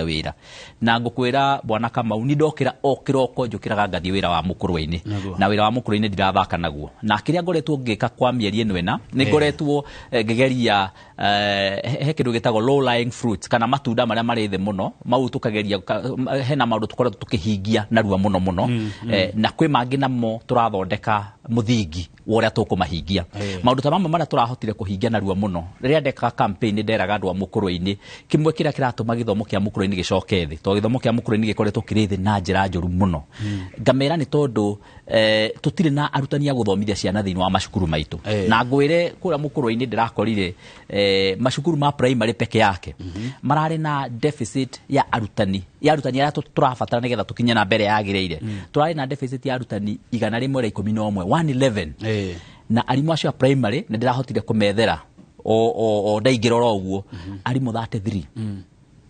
Wĩra na ngũkwĩra, bwana Kamau, ni ndokĩra o kĩroko, njũkĩraga ngathiĩ wĩra wa mũkũrwe-inĩ. Na wĩra wa mũkũrwe-inĩ ndirathaka naguo, na kĩrĩa ngoretwo ngĩka kwa mĩeri ĩno ĩna, nĩ ngoretwo ngĩgeria he kĩndũ gĩtagwo low lying fruits, kana matunda marĩa marĩ thĩ mũno, mau tũkageria hena maũndũ tũkoretwo tũkĩhingia narua mũno mũno, na kwĩ mangĩ namo tũrathondeka mũthingi wa ũrĩa tũkũmahingia. Maũndũ ta mamwe marĩa tũrahotire kũhingia narua mũno, rĩrĩa ndekaga campaign, nĩ nderaga andũ a mũkũrwe-inĩ kĩmwe kĩrĩa kĩratũma gĩthomo kĩa mũkũrwe-inĩ gĩcoke thĩ, tondũ gĩthomo kĩa mũkũrwe-inĩ gĩkoretwo kĩrĩ thĩ na njĩra njũru mũno, ngamera nĩ tondũ tũtirĩ na arutani a gũthomithia ciana thĩinĩ wa macukuru maitũ. Na ngwĩre, kũrĩa mũkũrwe-inĩ ndĩrakorire macukuru ma primary peke yake mararĩ na deficit ya arutani arĩa tũrabatara nĩgetha tũkinye na mbere yagĩrĩire. Tũrarĩ na deficit ya arutani 111, 111. Na arimũ acio a primary nĩ ndĩrahotire kũmethera o ndaingĩra oro ũguo arimũ 33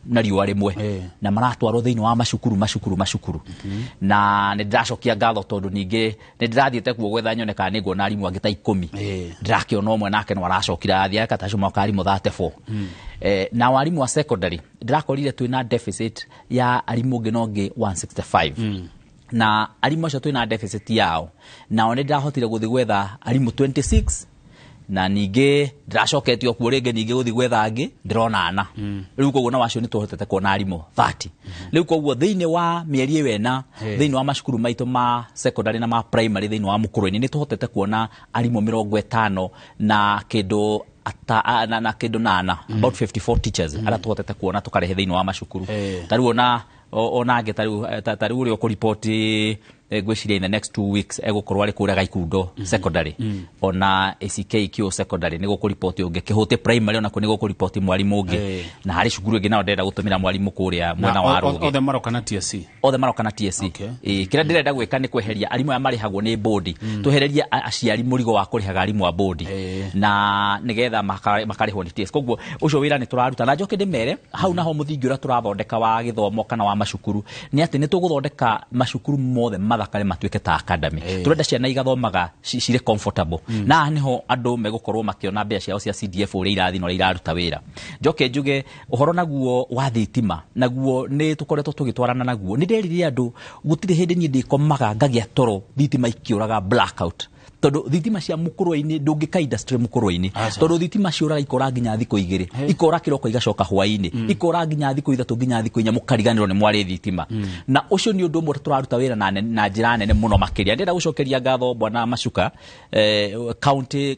na riũa rĩmwe, na maratwarwo thĩinĩ wa macukuru macukuru macukuru. Na nĩ ndĩracokia ngatho, tondũ ningĩ nĩ ndĩrathiĩte kuo gwetha nyone kana nĩ nguona arimũ angĩ ta 10. Ndĩrakĩona ũmwe, nake no aracokire athiĩ akata moka arimũ 34. Na arimũ a secondary ndĩrakorire twĩna deficit ya arimũ ũngĩ na ũngĩ 165, na arimũ acio twĩna deficit yao, nao nĩ ndĩrahotire gũthiĩ gwetha arimũ 26, na ningĩ ndĩracoketio kuo rĩngĩ ningĩ gũthiĩ gwetha angĩ, ndĩrona ana rĩu. Koguo na wacio nĩ tũhotete kuona arimũ 30 rĩu. Koguo thĩinĩ wa mĩeri ĩyo ĩna, thĩinĩ wa macukuru maitũ ma secondary na ma primary thĩinĩ wa mũkũrwe-inĩ, nĩ tũhotete kuona arimũ 50 na kĩndũ na kĩndũ nana, about 54 teachers arĩa tũhotete kuona tũkarehe thĩinĩ wa macukuru. Ta rĩu ona angĩ ta rĩu ũrĩa ũkũripoti, ngwĩciria in the next 2 weeks egũkorwo arĩ kũrĩa Gaikundo Secondary, ona ACK Q Secondary nĩ gũkũripoti ũngĩ, Kĩhũtĩ Primary onakuo nĩ gũkũripoti mwarimũ ũngĩ, na harĩ cukuru ĩngĩ nayo ndĩrenda gũtũmĩra mwarimũ kũrĩa mwena wa Rũgĩ. Othe maroka na TSC? Othe maroka na TSC. Ĩĩ, kĩrĩa ndĩrenda gwĩka nĩ kweheria arimũ aya marĩhagwo nĩ bodi, twehererie aciari mũrigo wa kũrĩhaga arimũ a bodi, na nĩgetha makarĩhwo nĩ TSC. Koguo ũcio wĩra nĩ tũraruta. Na njoke ndĩmere hau naho, mũthingi ũrĩa tũrathondeka wa gĩthomo kana wa macukuru nĩ atĩ nĩ tũgũthondeka macukuru mothe mathakare matuĩke ta academy. Tũrenda ciana igathomaga cirĩ comfortable, na haha nĩho andũ megũkorwo makĩona mbeca ciao cia CDF ũrĩa irathiĩ na ũrĩa iraruta wĩra. Njoke njuge ũhoro naguo wa thitima, naguo nĩ tũkoretwo tũgĩtwarana naguo. Nĩ nderire andũ gũtirĩ hĩndĩ niĩ ndĩkomaga ngagĩa toro thitima ikĩũraga, blackout, tondũ thitima cia mũkũrwe-inĩ ndũngĩka industry mũkũrwe-inĩ. Aca. Tondũ thitima ciũraga ikora nginya thikũ 2, ikora kĩroko igacoka hwaĩ-inĩ, ikora nginya thikũ 3 nginya thikũ 4, mũkariganĩrwo nĩ mwarĩ thitima. Na ũcio nĩ ũndũ ũmwe tũraruta wĩra na njĩra nene mũno makĩria. Ndĩrenda gũcokeria ngatho bwana Macuka, county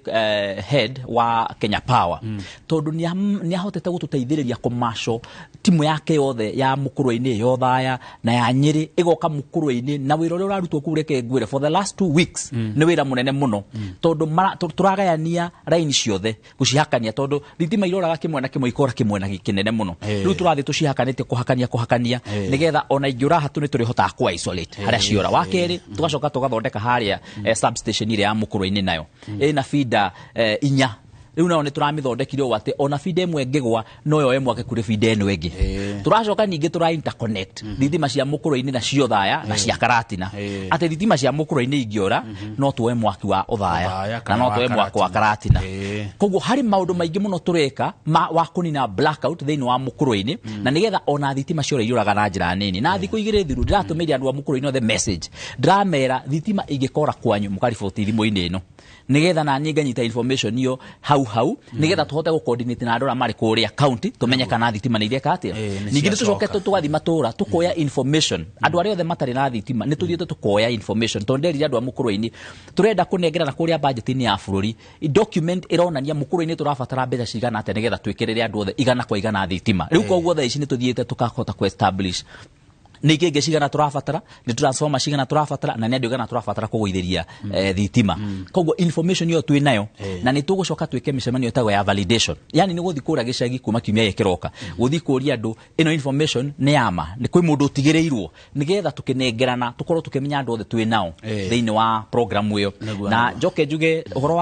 head wa Kenya Power, tondũ nĩ ahotete gũtũteithĩrĩria kũmaco timu yake yothe ya mũkũrwe-inĩ, ya Othaya na ya Nyĩrĩ, ĩgoka mũkũrwe-inĩ, na wĩra ũrĩa ũrarutwo kũu, reke ngwĩre, for the last 2 weeks nĩ wĩra mũnene mũno, tondũ tũragayania raini ciothe gũcihakania, tondũ thitima iroraga kĩmwe na kĩmwe, ikora kĩmwe na kĩnene mũno. Rĩu tũrathiĩ tũcihakanĩtie, kũhakania kũhakania, nĩgetha ona ingĩũra hatu nĩ tũrĩhotaga kũ isolate harĩa ciora. Wa kerĩ, tũgacoka tũgathondeka harĩa substation ĩrĩa ya mũkũrwe-inĩ, nayo ĩna feeder inya. Rĩu nayo nĩ tũramĩthondekire ũũ atĩ ona feeder ĩmwe ĩngĩgwa no yoe mwake kũrĩ feeder ĩno ĩngĩ. Tũracoka ningĩ tũra interconnect thitima cia mũkũrwe-inĩ na cia Othaya na cia Karatina, atĩ thitima cia mũkũrwe-inĩ ingĩora no tuoe mwaki wa Othaya Othaya na kana no wa tuoe mwaki wa Karatina. Karatina. Koguo harĩ maũndũ maingĩ mũno tũreka wa kũnina blackout thĩinĩ wa mũkũrwe-inĩ, na nĩgetha ona thitima ciora iũraga na njĩra nini. Na thikũ 2 thiru ndĩratũmĩire andũ a mũkũrwe-inĩ othe message, ndĩramera thitima ingĩkora kwanyu mũkariboti thimũ-inĩ ĩno, nĩgetha na niĩ nganyita information iyo hau hau, nĩgetha tũhote gũ coordinate na andũ arĩa marĩ kũrĩa county, tũmenye kana thitima nĩ ireka atĩa. Nĩ Ningĩ nĩ ciacoka. tũcokete tũgathiĩ matũra tũkoya information, andũ arĩa othe matarĩ na thitima nĩ tũthiĩte tũkoya information, tondũ nderire andũ a mũkũrwe-inĩ tũrenda kũnengerana kũrĩa budget-inĩ ya bũrũri document ĩronania mũkũrwe-inĩ tũrabatara mbeca cigana atĩa nĩgetha twĩkĩrĩre andũ othe 100% thitima. Rĩu koguo thaa ici nĩ tũthiĩte tũkahota kũ establish nĩ ikĩngĩ cigana tũrabatara, nĩ transformer cigana tũrabatara, na nĩ andũ igana tũrabatara kũgũithĩria thitima. Koguo information ĩyo twĩ nayo, na nĩ tũgũcoka twĩke mĩcemanio ĩtagwo ya validation, yani nĩ gũthiĩ kũrĩa gĩcagi kuma kiumia gĩkĩ kĩroka, gũthiĩ kũria andũ ĩno information nĩ yama, nĩ kwĩ mũndũ ũtigĩrĩirwo, nĩgetha tũkĩnengerana tũkorwo tũkĩmenya andũ othe twĩ nao thĩinĩ wa program ĩyo. Na njoke njuge ũhoro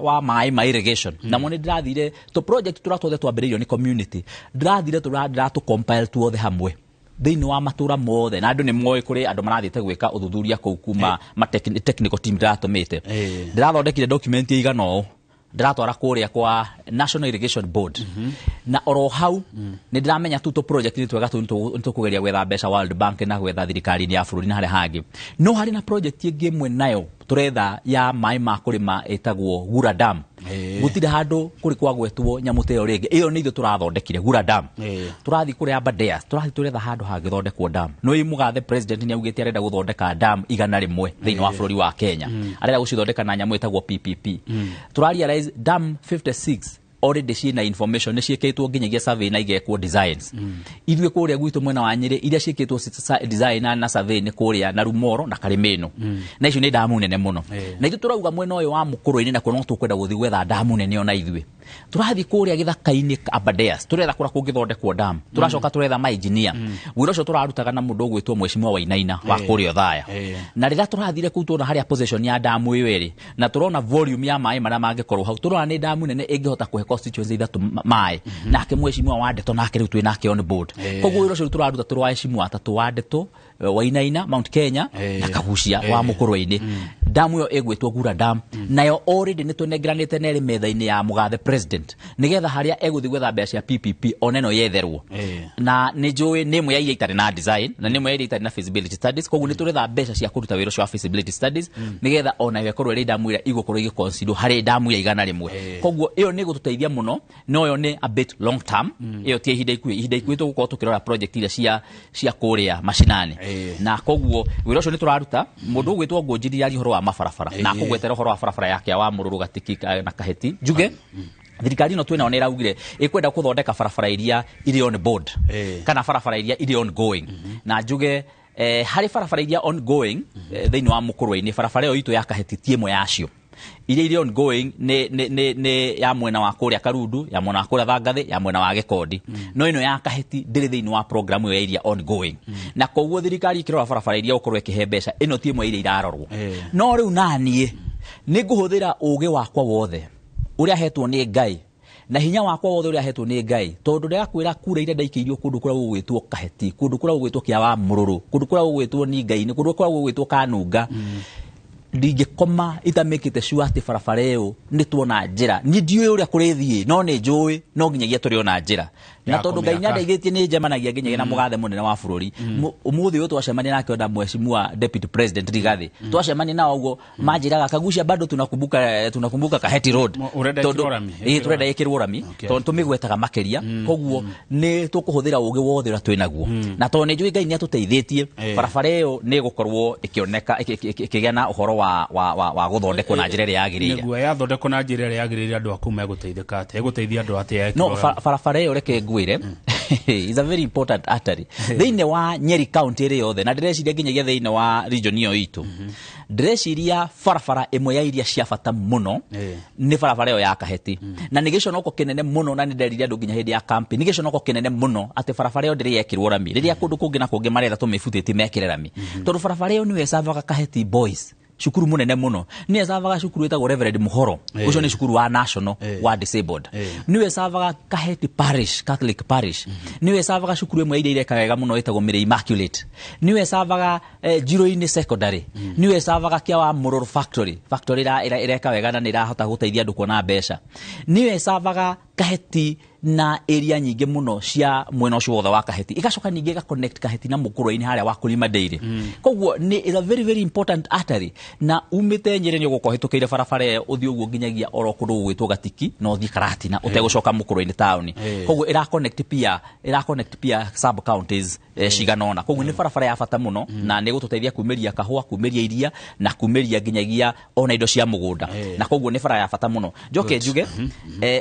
wa maĩ ma irrigation, namo nĩ ndĩrathire tũ project tũrĩa tuothe twambĩrĩirio nĩ community, ndĩrathire ndĩratũ compile tuothe hamwe thĩinĩ wa matũra mothe, na andũ nĩ moĩ kũrĩ andũ marathiĩte gwĩka ũthuthuria kũu kuma ma technical team ndĩratũmĩte. Ndĩrathondekire document ĩigana ũũ. Ndĩratwara kũrĩa kwa National Irrigation Board. Na oro hau nĩ ndĩramenya tu tũ project nĩ twega tu, nĩ tũkũgeria gwetha mbeca World Bank na gwetha thirikari-inĩ ya bũrũri na harĩa hangĩ. No harĩ na project ĩngĩ ĩmwe nayo tũretha ya maĩ ma kũrĩma ĩtagwo Gura Dam. Gũtirĩ handũ kũrĩ kwagwetwo nyamũ ta ĩyo rĩngĩ. Ĩyo nĩ ithuĩ tũrathondekire Gura Dam. Tũrathiĩ kũrĩa Aberdares, tũrathiĩ tũretha handũ hangĩthondekwo dam. Nĩ mũgathe president nĩ augĩte arenda gũthondeka dam 100 thĩinĩ wa bũrũri wa Kenya. Arenda gũcithondeka na nyamũ ĩtagwo PPP. Tũra realize dam 56 already ciĩna information, nĩ ciĩkĩtwo nginyagia survey na igekwo designs. Ithuĩ kũrĩa gwitũ mwena wa Nyĩrĩ, iria ciĩkĩtwo design na survey nĩ kũrĩa na Rumoro na Karimĩno, na icio nĩ damu nene mũno. Na ithuĩ tũrauga mwena ũyũ wa Mũkũrwe-inĩ nakuo no tũkwenda gũthiĩ gwetha damu nene. Ona ithuĩ tũrathiĩ kũrĩa gĩthaka-inĩ Aberdares, tũretha kũrĩa kũngĩthondekwo dam. Tũracoka tũretha ma engineer. Wĩra ũcio tũrarutaga na mũndũ ũgwĩtwo Mheshimiwa Wainaina wa kũrĩa Othaya. Na rĩrĩa tũrathire kũu, tuona harĩa position ya damu ĩyo ĩrĩ, na tũrona volume ya maĩ marĩa mangĩkorwo hau, tũrona nĩ damu nene ĩngĩhota kũhe constituency ithatũ maĩ. Nake Mheshimiwa wa Ndeto nake rĩu twĩ nake on board. Koguo wĩra ũcio rĩu tũraruta tũrĩ wa heshimiwa atatũ, wa Ndeto, Wainaina Mount Kenya na Kagucia wa Mũkũrwe-inĩ. Damu ĩyo ĩgwĩtwo Gura Dam. Nayo already nĩ tũnengeranĩte na ĩrĩ metha-inĩ ya mũgathe president, nĩgetha harĩa egũthiĩ gwetha mbeca cia PPP ona ĩno yetherwo. Na nĩ njũĩ nĩ ĩmwe ya iria itarĩ na design na nĩ ĩmwe ya iria itarĩ na feasibility studies. Koguo nĩ tũretha mbeca cia kũruta wĩra ũcio wa feasibility studies, nĩgetha ona ĩkorwo ĩrĩ damu ĩrĩa igũkorwo igĩconsider harĩ damu ya 100. Koguo ĩyo nĩ ĩgũtũteithia mũno, no ĩyo nĩ a bit long term. Ĩyo ti ihinda ikuhĩ. Ihinda ikuhĩ tũgũkorwo tũkĩrora project iria cia kũrĩa macinani. Na koguo wĩra ũcio nĩ tũraruta. Mũndũ ũgwĩtwo Ngũnjiri aria ũhoro wa mabarabara na akũgwetera ũhoro wa barabara yake wa Mũrũrũ Gatiki na Kaheti. Njuge thirikari ĩno twĩnayo nĩ ĩraugire ĩkwenda gũthondeka barabara iria irĩ on board kana barabara iria irĩ ongoing. Na njuge harĩ barabara iria ongoing thĩinĩ wa Mũkũrwe-inĩ, barabara ĩyo itũ ya Kaheti ti ĩmwe yacio. Iria irĩ ongoing nĩ ya mwena wa kũrĩa Karundu, ya mwena wa kũrĩa Thangathĩ, ya mwena wa Gĩkondi, no ĩno ya Kaheti ndĩrĩ thĩinĩ wa program ĩyo ya iria ongoing. Na koguo thirikari ĩkĩrora barabara iria gũkorwo ĩkĩhe mbeca, ĩno ti ĩmwe ya iria irarorwo. No rĩu naniĩ nĩ ngũhũthĩra ũgĩ wakwa wothe ũrĩa hetwo nĩ Ngai na hinya wakwa wothe ũrĩa hetwo nĩ Ngai, tondũ ndĩrakwĩra kura iria ndaikĩirio kũndũ kũrĩa gũgwĩtwo Kaheti, kũndũ kũrĩa gũgwĩtwo Kĩa wa Mũrũrũ, kũndũ kũrĩa gũgwĩtwo Ningai-inĩ, kũndũ kũrĩa gũgwĩtwo Kanunga, ndingĩkoma itamĩkĩte sure atĩ barabara ĩyo nĩ tuona njĩra. Niĩ ndiũĩ ũrĩa kũrĩthiĩ, no nĩ njũĩ no nginyagia tũrĩona njĩra. Na Ya tondũ Ngai kũmĩaka. nĩandeithĩtie, nĩ njemanagia nginyagia na mũgathe mũnene wa bũrũri. Ũmũthĩ ũyũ twacemania nake ona Mheshimiwa Deputy President Rigathi, twacemania nao ũguo manjĩraga, "Kagucia, bado tunakumbuka Kaheti Road." Ũrenda Tondũ- ĩkĩrwo rami? Ĩĩ, tũrenda ĩkĩrwo rami. Tondũ tũmĩgwetaga makĩria. Koguo nĩ tũkũhũthĩra ũgĩ wothe ũrĩa twĩ naguo, na tondũ nĩ njũĩ Ngai nĩ atũteithĩtie, barabara ĩyo nĩ ĩgũkorwo ĩkĩoneka ĩkĩgĩa na ũhoro wa gũthondekwo na njĩra ĩrĩa yagĩrĩire. Nĩguo yathondekwo na njĩra ĩrĩa yagĩrĩire, andũ aku megũteithĩka atĩa? Ĩgũteithia andũ atĩa No ĩkĩrwo rami? Barabara ĩyo, reke ngwĩre, is a very important artery thĩinĩ wa Nyeri County ĩrĩ yothe, na ndĩreciria nginyagia thĩinĩ wa region ĩyo itũ. Ndĩreciria barabara ĩmwe ya iria cia bata mũno nĩ barabara ĩyo ya Kaheti. Na nĩ gĩconoko kĩnene mũno, na nĩ nderire andũ nginya hĩndĩ ya campaign, nĩ gĩconoko kĩnene mũno atĩ barabara ĩyo ndĩrĩ yekĩrwo rami rĩrĩa kũndũ kũngĩ na kũngĩ maretha tũmĩbutĩti mekĩre rami, tondũ barabara ĩyo nĩyo ĩcavaga Kaheti Boys, cukuru munene muno, nĩ ĩcavaga cukuru ĩtagwo Reverend Muhoro. Ũcio nĩ cukuru wa national wa disabled. Nĩwe ĩcavaga Kaheti Parish, Catholic Parish. Nĩwe ĩcavaga cukuru ĩmwe iria ireka wega mũno ĩtagwo Mary Immaculate. Nĩwe ĩcavaga Njirũ-inĩ Secondary. Nĩwe ĩcavaga Kĩa wa Mũrũrũ factory, factory ĩreka wega na nĩ ĩrahota gũteithia andũ kuona mbeca. Nĩwe ĩcavaga Kaheti na area nyingĩ mũno cia mwena ũcio wothe wa Kaheti. Igacoka ningĩ ĩga connect Kaheti na Mũkũrwe-inĩ harĩa wa Kũrima Dairy. Koguo nĩ is a very very important artery, na umĩte Nyĩrĩ nĩ ũgũkorwo ũhĩtũkĩire barabara ĩyo, ũthiĩ ũguo nginyagia oro kũndũ gũgwĩtwo Gatiki, na ũthiĩ Karatina ũtegũcoka Mũkũrwe-inĩ taũni. Koguo ĩra connect pia sub counties cigana ũna. Koguo nĩ barabara ya bata mũno na nĩ ĩgũtũteithia kumĩria kahũa, kumĩria iria, na kumĩria nginyagia ona indo cia mũgũnda. Na koguo nĩ bara ya bata mũno. Njoke njuge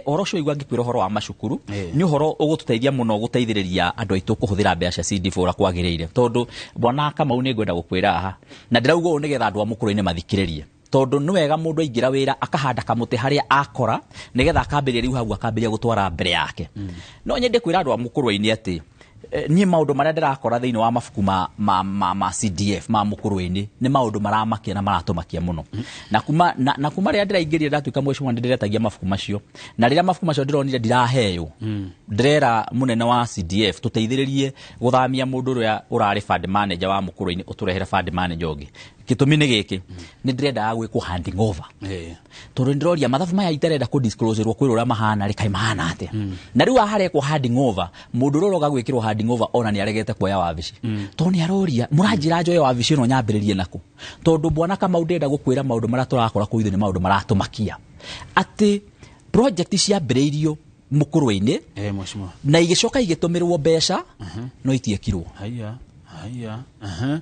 ũhoro ũcio igua ngĩkwĩra ũhoro wa macukuru nĩ ũhoro ũgũtũteithia mũno gũteithĩrĩria andũ aitũ kũhũthĩra mbeca cia CDF ũrĩa kwagĩrĩire. Tondũ bwana Kamau, nĩ ngwenda gũkwĩra haha, na ndĩrauga ũũ nĩgetha andũ a Mũkũrwe-inĩ mathikĩrĩrie, tondũ nĩ wega mũndũ aingĩra wĩra akahanda kamũtĩ harĩa akora, nĩgetha akambĩrĩria rĩu hau akambĩrĩria gũtwara mbere yake. No nyende kwĩra andũ a Mũkũrwe-inĩ atĩ niĩ maũndũ marĩa ndĩrakora thĩinĩ wa mabuku ma CDF ma Mũkũrwe-inĩ nĩ maũndũ maramakia na maratũmakia mũno. Na kuma rĩrĩa ndĩraingĩrire ndatuĩka mheshimiwa, nĩ ndĩretagia mabuku macio, na rĩrĩa mabuku macio ndĩronire ndiraheo, ndĩrera mũnene wa CDF tũteithĩrĩrie gũthamia mũndũ ũrĩa ũrarĩ fund manager wa Mũkũrwe-inĩ, ũtũrehere fund manager ũngĩ. Gĩtũmi nĩ gĩkĩ, nĩ ndĩrendaga gwĩkwo handing over, tondũ ndĩroria mathabu maya itarenda kũ disclose-rwo kwĩrwo ũrĩa mahana rĩ, kaĩ mahana atĩa? Na rĩu haha harekwo handing over, mũndũ ũrĩa ũroga gwĩkĩrwo handing over ona nĩ aregete kuoya wabici, tondũ nĩ aroria, mũranjĩra njoye wabici ĩno nyambĩrĩrie nakũ? Tondũ bwana Kamau, ndĩrenda gũkwĩra maũndũ marĩa tũrakora kũu ithuĩ nĩ maũndũ maratũmakia, atĩ project ciambĩrĩirio mũkũrwe-inĩ Mheshimiwa. na igĩcoka igĩtũmĩrwo mbeca no itiekirwo. Haya, haya, aha.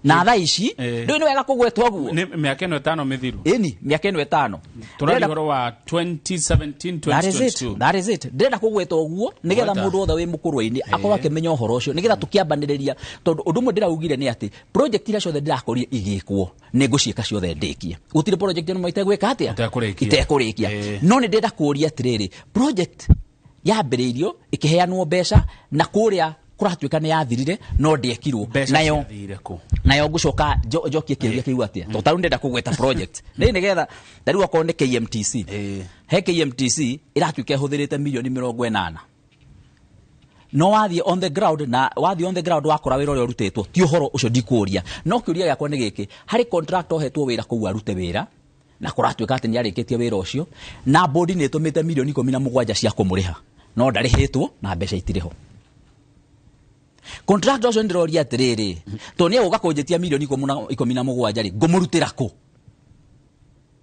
Na thaa ici rĩu nĩ wega kũgwetwo guo. Nĩ mĩaka ĩno 5 mĩthiru. Ĩni, mĩaka ĩno 5. Tũraria ũhoro wa 2017. That is it. 2022. That is it. Ndĩrenda kũgweta ũguo nĩgetha Gweta. mũndũ wothe wĩ mũkũrwe-inĩ akorwo akĩmenya ũhoro ũcio, nĩgetha tũkĩambanĩrĩria, tondũ ũndũ ũmwe ndĩraugire nĩ atĩ project iria ciothe ndĩrakorire igĩkwo nĩ ngũciĩka ciothe ndĩkie. Gũtirĩ project ĩno itegwĩka atĩa? Itekũrĩkia. Itekũrĩkia. No nĩ ndĩrenda kũũria atĩrĩrĩ, project yambĩrĩirio ĩkĩheanwo mbeca na kũrĩa kũratuĩka nĩ yathirire no ndĩekirwo. Mbeca Nayo ciathire kũ? Nayo ngũcoka njokie kĩũria kĩu atĩa? Tondũ tarĩu ndĩrenda kũgweta project nĩ nĩgetha tarĩu okorwo nĩ KMTC, he KMTC ĩratuĩka ĩhũthĩrĩte mirioni 80, no wathiĩ on the ground, na wathiĩ on the ground wakora wĩra ũrĩa ũrutĩtwo ti ũhoro ũcio. Ndikũria, no kĩũria gĩakwa nĩ gĩkĩ: harĩ contractor ũhetwo wĩra kũu arute wĩra, na kũratuĩka atĩ nĩ arĩkĩtie wĩra ũcio, na bodi nĩ ĩtũmĩte mirioni 17 cia kũmũrĩha, no ndarĩhĩtwo na mbeca itirĩ ho. Contractor ũcio ndĩroria atĩrĩrĩ, tondũ nĩ egũka kũnjĩtia mirioni 17 rĩ, ngũmũrutĩra kũ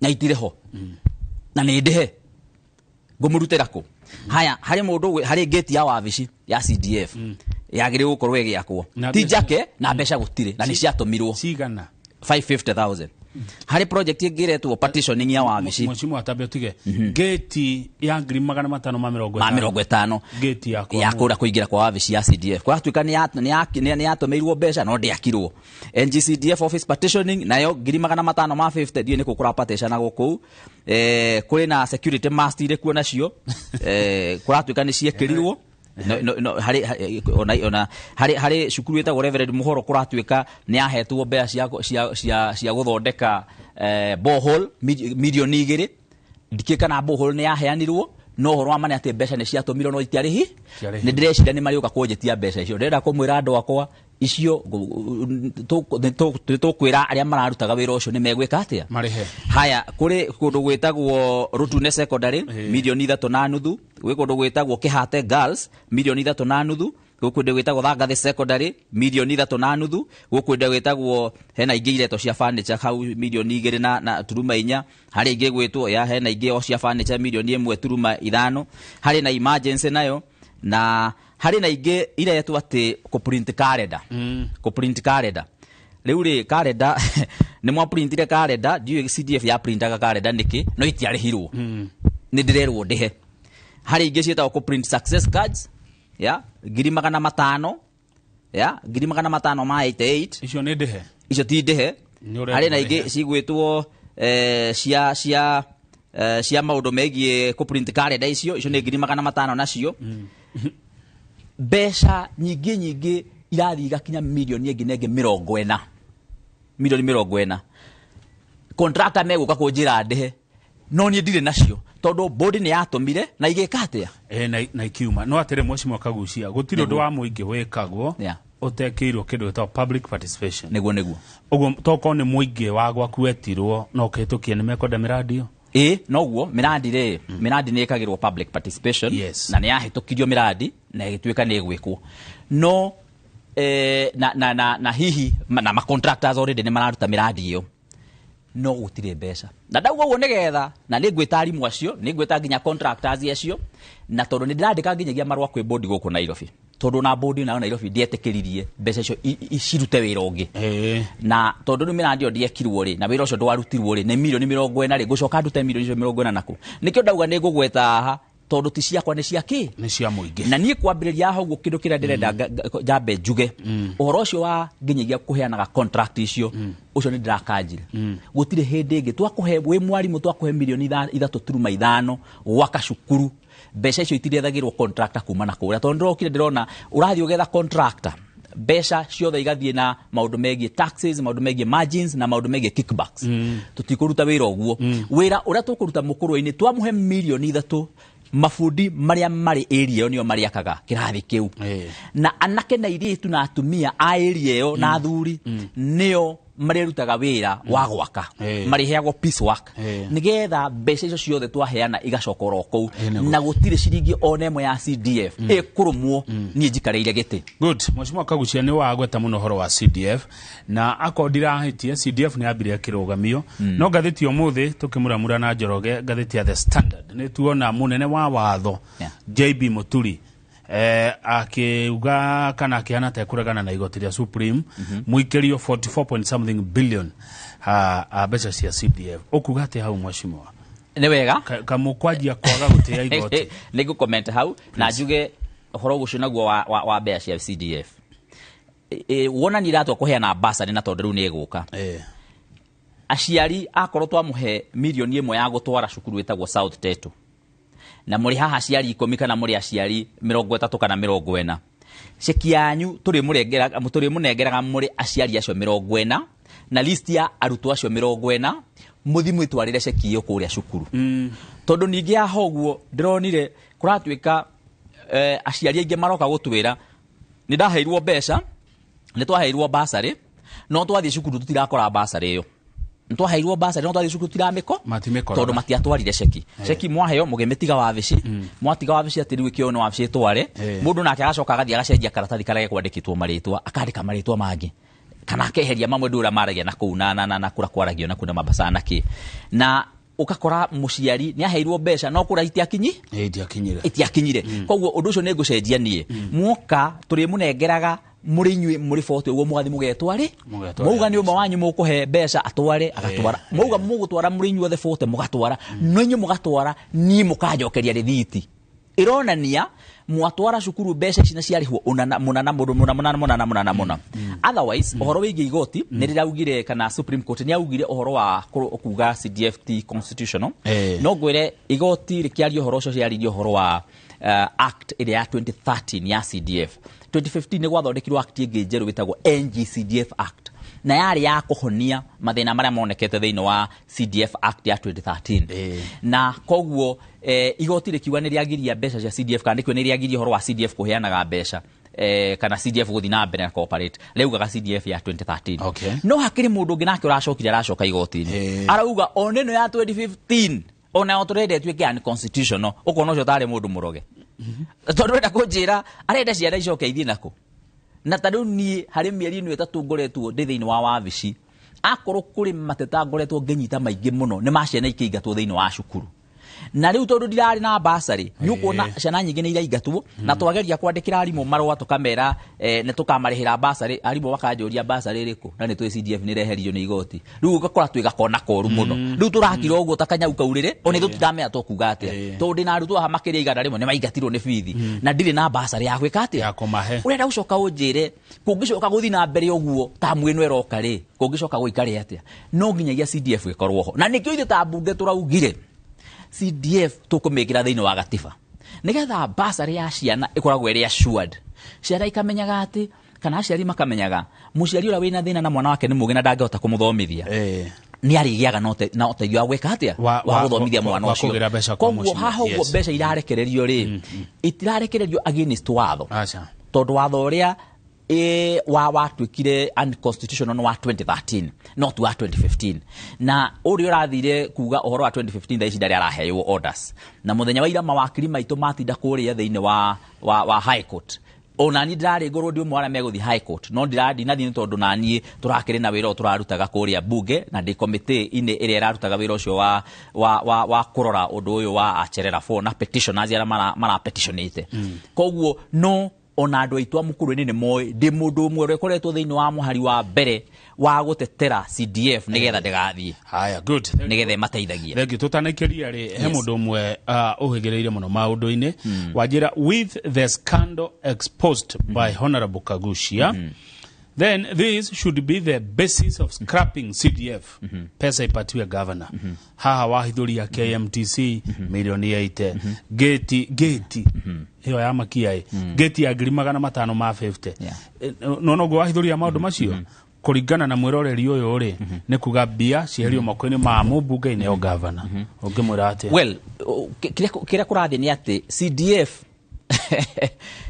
na itirĩ ho na nĩ ndĩhe? Ngũmũrutĩra kũ? Haya, harĩ mũndũ harĩ gate ya wabici ya CDF yagĩrĩirwo gũkorwo ĩgĩakwo Na ti mbeca- njake, na mbeca gũtirĩ na nĩ ciatũmirwo. Cigana? 550,000. Harĩ project ĩngĩ ĩretwo partitioning ya wabici. Mheshimiwa, tambe ũtige gate ya ngiri magana matano ma mĩrongo ma ĩtano. 50. Gate ya kwa Ya kũrĩa kũingĩra kwa wabici ya CDF, kũratuĩka nĩ yatũmĩirwo mbeca no ndĩakirwo. NGCDF office partitioning nayo ngiri magana matano ma 50, ndiũĩ nĩkũ kũrapartitionagwo kũu. Kũrĩ na security mast irĩ kuo nacio, kũratuĩka nĩ ciĩkĩrirwo. No, harĩ ona harĩ cukuru ĩtagwo Reverend Muhoro, kũratuĩka nĩ yahetwo mbeca cia gũthondeka borehole mirioni 2. Ndikĩĩ kana borehole nĩ yaheanirwo, no ũhoro wa ma nĩ atĩ mbeca nĩ ciatũmirwo no itiarĩhi. Itiarĩhirwo. Nĩ ndĩreciria nĩ marĩũka kũnjĩtia mbeca icio. Ndĩrenda kũmwĩra andũ akwa icio nĩ tũkwĩra arĩa mararutaga wĩra ũcio nĩ megwĩka atĩa. Marĩhe. Haya, kũrĩ kũndũ gwĩtagwo Rutune Secondary, mirioni 3.5. Gwĩ kũndũ gwĩtagwo Kĩhate Girls, mirioni 3.5. Gwĩ kũndũ gwĩtagwo Thangathĩ Secondary, mirioni 3.5. Gwĩ kũndũ gwĩtagwo, hena ingĩ iretwo cia furniture hau, mirioni 2 na turuma 4. Harĩ ingĩ gwĩtwo ya, hena ingĩ o cia furniture, mirioni 1.5. Harĩ na emergency nayo, na harĩ na ingĩ iretwo atĩ kũ print calendar. Kũ print calendar rĩu rĩ, calendar nĩ mwaprintire calendar, ndiũĩ CDF ya printaga calendar nĩkĩ, no itiarĩhirwo, nĩ ndĩrerwo ndĩhe. Harĩ ingĩ ciĩtagwo kũ print success cards ya ngiri magana matano, ya ngiri magana matano ma 88. Icio nĩ ndĩhe. Icio ti ndĩhe. Nĩ ũrerwo Harĩ na ingĩ ũrĩhe. cigwĩtwo cia maũndũ megiĩ kũ print calendar, icio nĩ ngiri magana matano nacio. Mbeca nyingĩ nyingĩ irathiĩ igakinya mirioni ĩngĩ na ĩngĩ 40, mirioni 40. Contractor megũka kũnjĩra ndĩhe, no niĩ ndirĩ nacio, tondũ bodi nĩ yatũmire na igĩka atĩa? Na ikiuma no atĩrĩ, mheshimiwa Kagucia, gũtirĩ ũndũ wa mũingĩ wĩkagwo ũtekĩirwo kĩndũ gĩtagwo public participation. Nĩguo. Ũguo tokorwo nĩ mũingĩ wa gwaku wetirwo na ũkĩhĩtũkia nĩ mekwenda mĩrandi ĩyo. Ĩ, noguo mĩrandi rĩ, mĩrandi nĩ ĩkagĩrwo public participation. Na nĩ yahĩtũkirio mĩrandi na ĩgĩtuĩka nĩ ĩgwĩkwo, no na hihi na ma contractors already nĩ mararuta mĩrandi ĩyo, no gũtirĩ mbeca. Na ndauga ũguo nĩgetha na nĩ ngwĩta arimũ acio, nĩ ngwĩta nginya contractors acio, na tondũ nĩ ndĩrandĩka nginyagia marũa kwĩ bodi gũkũ Nairobi, tondũ na bodi nayo Nairobi ndĩetĩkĩririe mbeca icio cirute wĩra ũngĩ. Na tondũ rĩu mĩrandi ĩyo ndĩekirwo rĩ, na wĩra ũcio ndwarutirwo rĩ, nĩ mirioni 40 rĩ, ngũcoka ndute mirioni icio 40 nakũ? Nĩkĩo ndauga nĩ ngũgweta haha, tondũ ti ciakwa, nĩ cia kĩ? Nĩ cia mũingĩ. Na niĩ kwambĩrĩria haha ũguo, kĩndũ kĩrĩa ndĩrenda njambe njuge, ũhoro ũcio wa nginyagia kũheanaga contract icio, ũcio nĩ ndĩrakanjire. Gũtirĩ hĩndĩ ĩngĩ twakũhe, wĩ mwarimũ, twakũhe mirioni 3.5 gwaka cukuru, mbeca icio itirethagĩrwo contractor kuma na kũrĩa, tondũ ndĩrokire ndĩrona ũrathiĩ ũgetha contractor, mbeca ciothe igathiĩ na maũndũ megiĩ taxes, maũndũ megiĩ margins na maũndũ megiĩ kickbacks. Tũtikũruta wĩra ũguo. Wĩra ũrĩa tũkũruta mũkũrwe-inĩ, twamũhe mirioni 3, mabundi marĩa marĩ area ĩyo nĩo marĩakaga kĩrathi kĩu, na anake na airĩtu na atumia a area ĩyo na athuri nĩo marĩrutaga wĩra wa gwaka marĩheagwo piece work nĩgetha mbeca icio ciothe twaheana igacoka oro kũu na gũtirĩ ciringi ona ĩmwe ya CDF ĩkũrũmwo niĩ njikarĩire gĩtĩ. Good. Mheshimiwa Kaguchia nĩ wagweta mũno ũhoro wa CDF na akorwo ndirahĩtie CDF nĩ yambire kĩrũgamio no ngathĩti ũmũthĩ tũkĩmuramura na Njoroge ngathĩti ya The Standard nĩ tuona mũnene wa watho JB Muturi akiuga kana akĩhana ta ekũregana na igoti rĩa Supreme mũikĩrio 44 point something billion mbeca cia CDF. Ũkuga atĩa hau mheshimiwa? Nĩ wega kamũkwanjia kwaga gũtĩa igoti. Nĩ ngũ-comment hau na njuge ũhoro ũcio naguo wa mbeca cia CDF. Wona nĩ iratwa kũheana bursary na tondũ rĩu nĩ ĩgũka. Aciari akorwo twamũhe mirioni ĩmwe ya gũtwara cukuru ĩtagwo South Teto na mũrĩ haha aciari 10 kana mũrĩ aciari 30 kana 40, ceki yanyu tũrĩmũnengeraga mũrĩ aciari acio 40 na list ya arutwo acio 40 mũthi mwĩtwarĩre ceki ĩyo kũrĩa cukuru. Tondũ ningĩ haha ũguo ndĩronire kũratuĩka aciari aingĩ maroka gũtwĩra nĩ ndaheirwo mbeca, nĩ twaheirwo bursary, no twathiĩ cukuru tũtirakora bursary ĩyo. Ntwaheirwo bursary no twathiĩ cukuru tũtiramĩko tondũ matiatwarire ceki. Ceki mwaheo mũgĩmĩtiga wabici, mwatiga wabici atĩ rĩu ĩkĩoywo nĩ wabici ĩtware, mũndũ nake agacoka agathiĩ agacenjia karatathi karĩa gekwandĩkĩtwo marĩtwa, akandĩka marĩtwa mangĩ kana akeheria mamwe ndũra maragia na kũu na kũrĩa kwaragio na kũu na mabasa na kĩ. Na ũgakora mũciari nĩ aheirwo mbeca no kũrĩa itiakinyire. Koguo ũndũ ũcio nĩ ngũcenjia niĩ. Mwoka tũrĩmũnengeraga mũrĩ inyuĩ mũrĩ 40 ũguo mũgathiĩ mũgetware, mauga nĩ ũmwe wanyu mũkũhe mbeca atware agatwara, mauga mũgũtwara mũrĩ inyuothe 40 mũgatwara, no inyuĩ mũgatwara niĩ mũkanjokeria rĩthiti ĩronania mwatwara cukuru mbeca ici na ciarĩhwo mũna na mũndũ mũna mũna mũna mũna mũna. Otherwise ũhoro wĩgiĩ igoti nĩ rĩraugire kana Supreme Court nĩ augire ũhoro wa kuga CDF ti constitutional. No ngwĩre igoti rĩkĩaria ũhoro ũcio rĩaririe ũhoro wa act ĩrĩa ya 2013 ya CDF. 2015 nĩ gwathondekirwo act ĩngĩ njerũ ĩtagwo NGCDF Act na yarĩ ya kũhonia mathĩna marĩa monekete thĩinĩ wa CDF Act ya 2013. Na koguo igoti rĩkiuga nĩ rĩagiria mbeca cia CDF kana nĩkĩo nĩ rĩagiria ũhoro wa CDF kũheanaga mbeca kana CDF gũthiĩ na mbere na cooperate, rĩaugaga CDF ya 2013. No hakĩrĩ mũndũ ũngĩ nake ũracokire aracoka igoti-inĩ arauga ona ĩno ya 2015 ona tũrenda ĩtuĩke unconstitutional, ũkona ũcio tarĩ mũndũ mũroge. Tondũ arenda kũnjĩra arenda ciana icoke ithiĩ nakũ. Na ta rĩu niĩ harĩ mĩeri ĩno ĩtatũ ngoretwo ndĩ thĩinĩ wa wabici, akorwo kũrĩ mateta ngoretwo ngĩnyita maingĩ mũno nĩ ma ciana ikĩingatwo thĩinĩ wa cukuru. Na rĩu tondũ ndirarĩ na bursary nĩ ũkuona ciana nyingĩ nĩ iraingatwo na twageria kwandĩkĩra arimũ marũa tũkamera nĩ tũkamarĩhĩra bursary, arimũ makanjũria bursary ĩrĩkũ na nĩ tũĩ CDF nĩ ĩreheririo nĩ igoti. Rĩu ũgakora twĩ gakona koru mũno. Rĩu tũrakira ũguo ta kanyau kaurĩrĩ ona ithuĩ tũtiramenya tũkuga atĩa tondũ ndĩna arutwo haha makĩria 100 nĩ maingatirwo nĩ bithi na ndirĩ na bursary ya gwĩka atĩa. Ũrenda gũcoka ũnjĩre kũngĩcoka gũthiĩ na mbere ũguo ta mwĩno ĩroka rĩ kũngĩcoka gũikare atĩa? No nginyagia CDF ĩkorwo ho na nĩkĩo ithuĩ ta mbunge tũraugire CDF tũkũmĩkĩra thĩinĩ wa gatiba nĩgetha bursary ya ciana ĩkoragwo ĩrĩ assured. Ciana ikamenyaga atĩ kana aciari makamenyaga mũciari ũrĩa wĩna thĩna na mwana wake nĩ mũũgĩ na ndangĩhota kũmũthomithia nĩ arĩgĩaga na ũteithio wa gwĩka atĩa wa gũthomithia mwana ũcio. Koguo haha ũguo mbeca irarekererio rĩ itirarekererio against watho tondũ watho ũrĩa watuĩkire unconstitutional no wa 2013 not wa 2015. Na ũrĩa ũrathire kuga ũhoro wa 2015 thaa ici ndarĩ araheyo orders na mũthenya wa ira mawakiri maitũ matinda kũrĩa thĩinĩ wa High Court. Ona niĩ ndĩrarĩ ngorwo ndĩ ũmwe arĩa megũthiĩ High Court no ndinathiĩ nĩ tondũ naniĩ tũrakĩrĩ na wĩra ũyũ tũrarutaga kũrĩa bunge na ndĩ committee-inĩ ĩrĩa ĩrarutaga wĩra ũcio wa kũrora ũndũ ũyũ wa Acherera 4 na petitioners arĩa marapetitionĩte. Koguo no ona andũ aitũ a Mũkũrwe-inĩ nĩ moĩ ndĩ mũndũ ũmwe ũrĩa ũkoretwo thĩinĩ wa mũhari wa mbere wa gũtetera CDF nĩgetha ndĩgathiĩ. Haya, good. Nĩgetha ĩmateithagie. Thank you. Tũtanaikĩria rĩ he mũndũ ũmwe ũhĩgĩrĩire mũno maũndũ-inĩ wanjĩra with the scandal exposed by Honorable Kaguchia then this should be the basis of scrapping CDF. Pesa ipatiwe governor. Haha wahithuria KMTC milioni 80 geti ĩyo ya makia geti ya 550. No no wahithuria maũndũ macio kũringana na mwĩroreri ũyũ rĩ nĩ kuga mbia cieherio moko-inĩ ma mũmbunge-inĩ o governor. Ũngĩmwĩra atĩa? Well, kĩrĩa kũrathiĩ nĩ atĩ CDF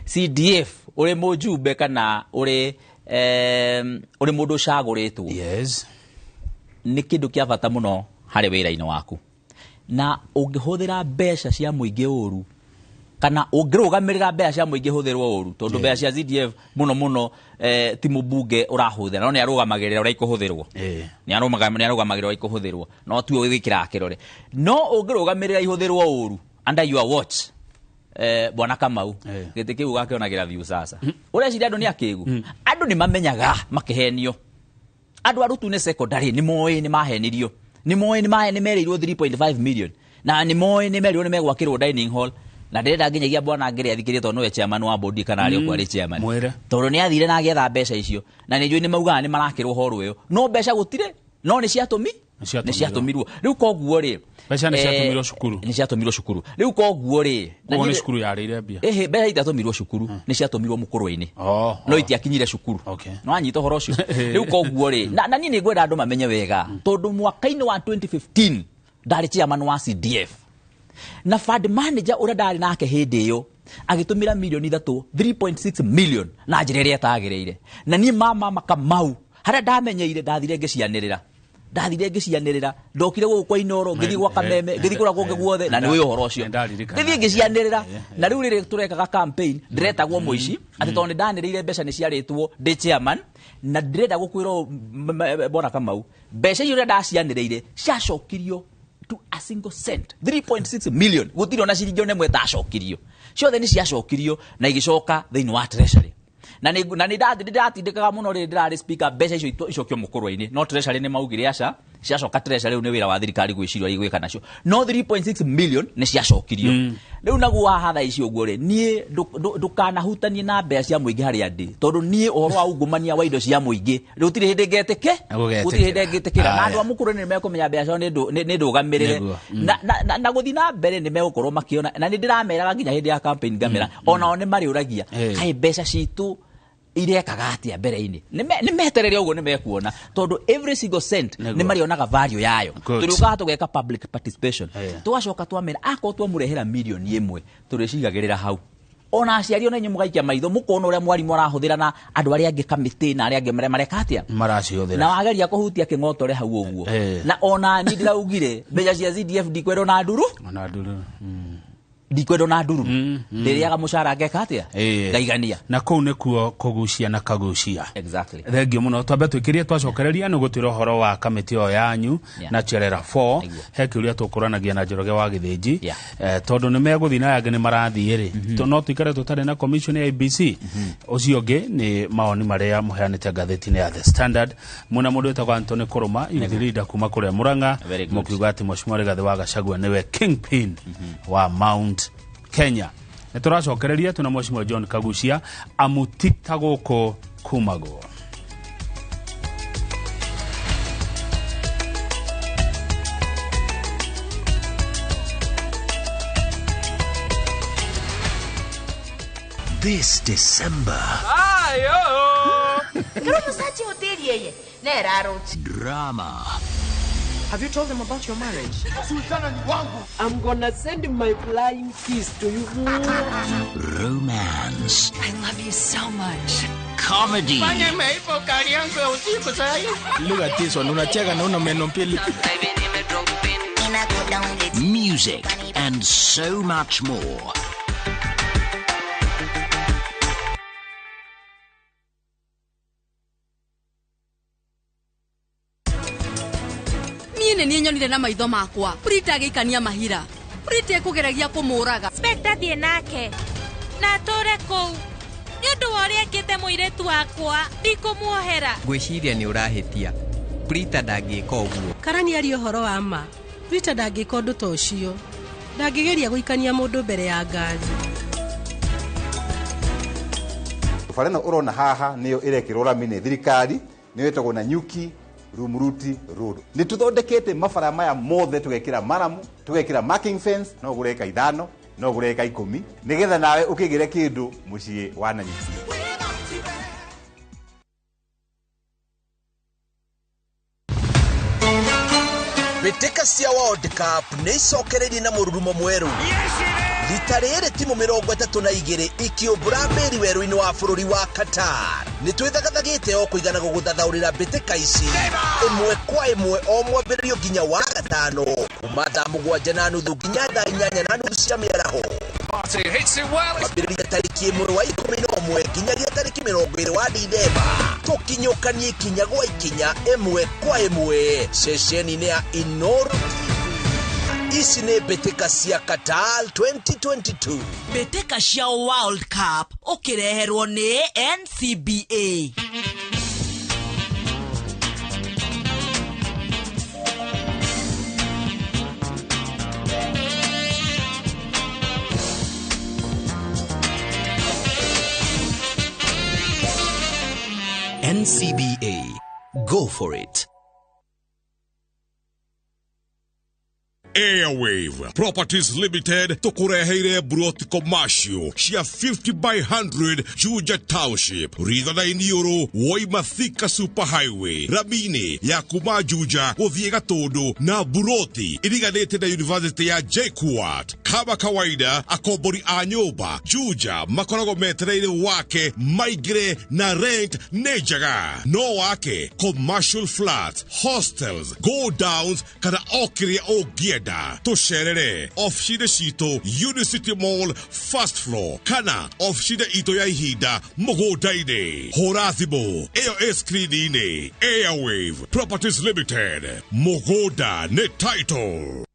CDF ũrĩ mũjumbe kana ũrĩ Ũrĩ mũndũ ũcagũrĩtwo. Yes. Nĩ kĩndũ kĩa bata mũno harĩ wĩra-inĩ waku. Na ũngĩhũthĩra mbeca cia mũingĩ ũru, kana ũngĩrũgamĩrĩra mbeca cia mũingĩ hũthĩrwo ũru, tondũ mbeca cia CDF mũno mũno ti mũmbunge ũrahũthĩra, no nĩ arũgamagĩrĩra ũrĩa ikũhũthĩrwo. Nĩ arũgamagĩrĩra ũrĩa ikũhũthĩrwo, no tiwe wĩkĩraga kĩrore. No ũngĩrũgamĩrĩra ihũthĩrwo ũru under your watch, Bwana Kamau, gĩtĩ kĩu ũgakĩonagĩra view sasa. Ũreciria andũ nĩ akĩgu? Andũ nĩ mamenyaga makĩhenio. Andũ a Rutune secondary nĩ moĩ nĩ mahenirio, nĩ moĩ nĩ merĩirwo 3.5 million, na nĩ moĩ nĩ merirwo nĩ megwakĩrwo dining hall. Na ndĩrenda nginyagia bwana Ngĩrĩ athikĩrie tondũ nĩwe chairman wa board kana arĩ okuo arĩ chairman. Tondũ nĩ athire na agĩetha mbeca icio, na nĩ njũĩ nĩ maugaga nĩ marakĩrwo hall ĩyo, no mbeca gũtirĩ, no nĩ ciatũmi, nĩ ciatũmirwo. Rĩu koguo rĩ, mbeca nĩ ciatũmirwo cukuru, nĩ ciatũmirwo cukuru. Rĩu koguo rĩ, na nĩ cukuru yarĩire mbia. Ĩhĩ, mbeca itiatũmirwo cukuru, nĩ ciatũmirwo mũkũrwe-inĩ, no itiakinyire cukuru. No anyita ũhoro ũcio. Rĩu koguo rĩ, na niĩ nĩ ngwenda andũ mamenye wega, tondũ mwaka-inĩ wa 2015 ndarĩ chairman wa CDF, na fund manager ũrĩa ndarĩ nake hĩndĩ ĩyo agĩtũmĩra milioni 3, 3.6 million na njĩra ĩrĩa ĩtagĩrĩire. Na niĩ mama Kamau harĩa ndamenyeire ndathire ngĩcianĩrĩra, ndokire gũkũ kwa Inoro, ngĩthiĩ gwa Kameme, ngĩthiĩ kũrĩa kũngĩ guothe, na nĩ ũĩ ũhoro ũcio, ngĩthiĩ ngĩcianĩrĩra. Na rĩu rĩrĩ tũrekaga campaign, ndĩretagwo mũici atĩ tondũ nĩ ndanĩrĩire mbeca nĩ ciarĩtwo ndĩ chairman, na ndĩrenda gũkwĩra Bwana Kamau, mbeca icio ũrĩa ndacianĩrĩire ciacokirio to a single cent, 3.6 million, gũtirĩ ona ciringi ona ĩmwe ĩtacokirio, ciothe nĩ ciacokirio na igĩcoka thĩinĩ wa treasury. Na nĩ ndatindĩkaga mũno rĩrĩ ndĩrarĩ speaker, mbeca icio icokio mũkũrwe-inĩ, no treasury nĩ maugire aca, ciacoka treasury rĩu nĩ wĩra wa thirikari gwĩciria ũrĩa igwĩka nacio, no 3.6 million nĩ ciacokirio. Rĩu naguo haha thaa ici ũguo rĩ, niĩ ndũkanahutanie na mbeca cia mũingĩ harĩa ndĩ, tondũ niĩ ũhoro wa ungumania wa indo cia mũingĩ gũtirĩ hĩndĩ ngetĩke, gũtirĩ hĩndĩ ngĩtĩkĩra. Na andũ a mũkũrwe nĩ mekũmenya mbeca ciao nĩ ndũgamĩrĩre, na gũthiĩ na mbere nĩ megũkorwo makĩona, na nĩ ndĩrameraga nginya hĩndĩ ya campaign ngamera, onao nĩ marĩũragia kaĩ mbeca citũ irekaga atĩa mbere-inĩ. Nĩ meterere ũguo nĩ mekuona, tondũ every single cent nĩ marĩonaga value yayo. Tũrĩũkaga tũgeka public participation, tũgacoka twamera akorwo twamũrehera milioni 1 tũrĩcigagĩrĩra hau. Ona aciari ona inyuĩ mũgaikia maitho mũkona ũrĩa mwarimũ arahũthĩra na andũ arĩa angĩ kamĩtĩ na arĩa angĩ mareka atĩa maracihũthĩra, na wageria kũhutia kĩng'otore hau ũguo. Na ona niĩ ndĩraugire mbeca cia CDF ndikwendwo na nduru, ndikwendwo na nduru, ndĩrĩaga mũcara ngeka atĩa ngaigania. Na kũu nĩkuo kũgucia na kagucia. Exactly. Thengiũ mũno. Twambe twĩkĩrie twacokereria nĩ gũtwĩra ũhoro wa kamĩtĩ ĩyo yanyu na Cherera 4. He kĩũria tũkũranagia na Njoroge wa Gĩthĩnji, tondũ nĩ megũthiĩ na angĩ nĩ marathiĩ rĩ, no tũikare tũtarĩ na commission ya IEBC. Ũcio ũngĩ nĩ mawoni marĩa mũheanĩte ngathĩti-inĩ ya The Standard. Mwena mũndũ wĩtagwo Anthony Kũrũma, youth leader kuma kũrĩa Murang'a, mũkiuga atĩ Mheshimiwa Rigathĩ wa Gachagua nĩwe kingpin wa Mount Kenya. Nĩ tũracokereria tuna Mheshimiwa John Kaguchia amutita gũkũ kumagwo. This December. Drama. Have you told them about your marriage? I'm gonna send my flying kiss to you. Romance. I love you so much. Comedy. Look at this one. Unacheka na una meno mbili. Music and so much more. Niĩ nyonire na maitho makwa Prita agĩikania mahira, Prita ekũgeragia kũmũraga. Spectre thiĩ nake na atũre kũu nĩ ũndũ wa ũrĩa ekĩte mũirĩtu wakwa, ndikũmuohera. Ngwĩciria nĩ ũrahĩtia, Prita ndangĩka ũguo. Karani aria ũhoro wa ma, Prita ndangĩka ũndũ ta ũcio, ndangĩgeria gũikania mũndũ mbere ya ngari. Bara ĩno ũrona haha nĩyo ĩrekĩrwo rami nĩ thirikari, nĩyo ĩtagwo Nanyuki Rumuruti Road. Nĩ tũthondekete mabara maya mothe, tũgekĩra maramu, tũgekĩra marking fence, no ũgũre eka 5, no ũgũre eka 10, nĩgetha nawe ũkĩgĩre kĩndũ mũciĩ wa Nanyuki. Mbĩtĩka cia World Cup nĩ icokereirie na mũrurumo mwerũ. Rita rĩrĩ timu 32 ikĩũmbũra mbĩri werũ-inĩ wa bũrũri wa Qatar. Nĩ twĩthagathagĩte o kũigana gũgũthathaũrĩra mbĩtĩka ici ĩmwe kwa ĩmwe o mwambĩrĩrio nginya wa gatano kuma thaa 7:30 nginya thaa 8:30 cia mĩaraho. Kwambĩrĩria tarĩki 1 wa 11 nginyagia tarĩki 20 wa Dithemba, tũkinyũkanie ikinya gwa ikinya ĩmwe kwa ĩmwe ceceni-inĩ ya Inooro TV. Ici nĩ mbĩtĩka cia Qatar 2022. Mbĩtĩka cia World Cup ũkĩreherwo nĩ NCBA. NCBA. Go for it. Airwave Properties Limited tukureheire broti commercial cia 50 by 100 Juja Township Ritha Iniuru woima Thika Super Highway ramini ya kuma Juja guthie Gatundu na buroti iriganite na University ya JKUAT. Kama kawaida akombori a nyumba Juja makoragwo metereire wake maingire na rent nĩ njega no wake commercial flats, hostels, go downs kana o kĩrĩa ũngĩenda. Tũcerere ofici-inĩ citũ Unicity Mall first floor kana ofici-inĩ itũ ya ihinda mũgũnda-inĩ. Hũra thimũ ĩyo ĩ screen-inĩ. Airwave Properties Limited, mũgũnda nĩ title.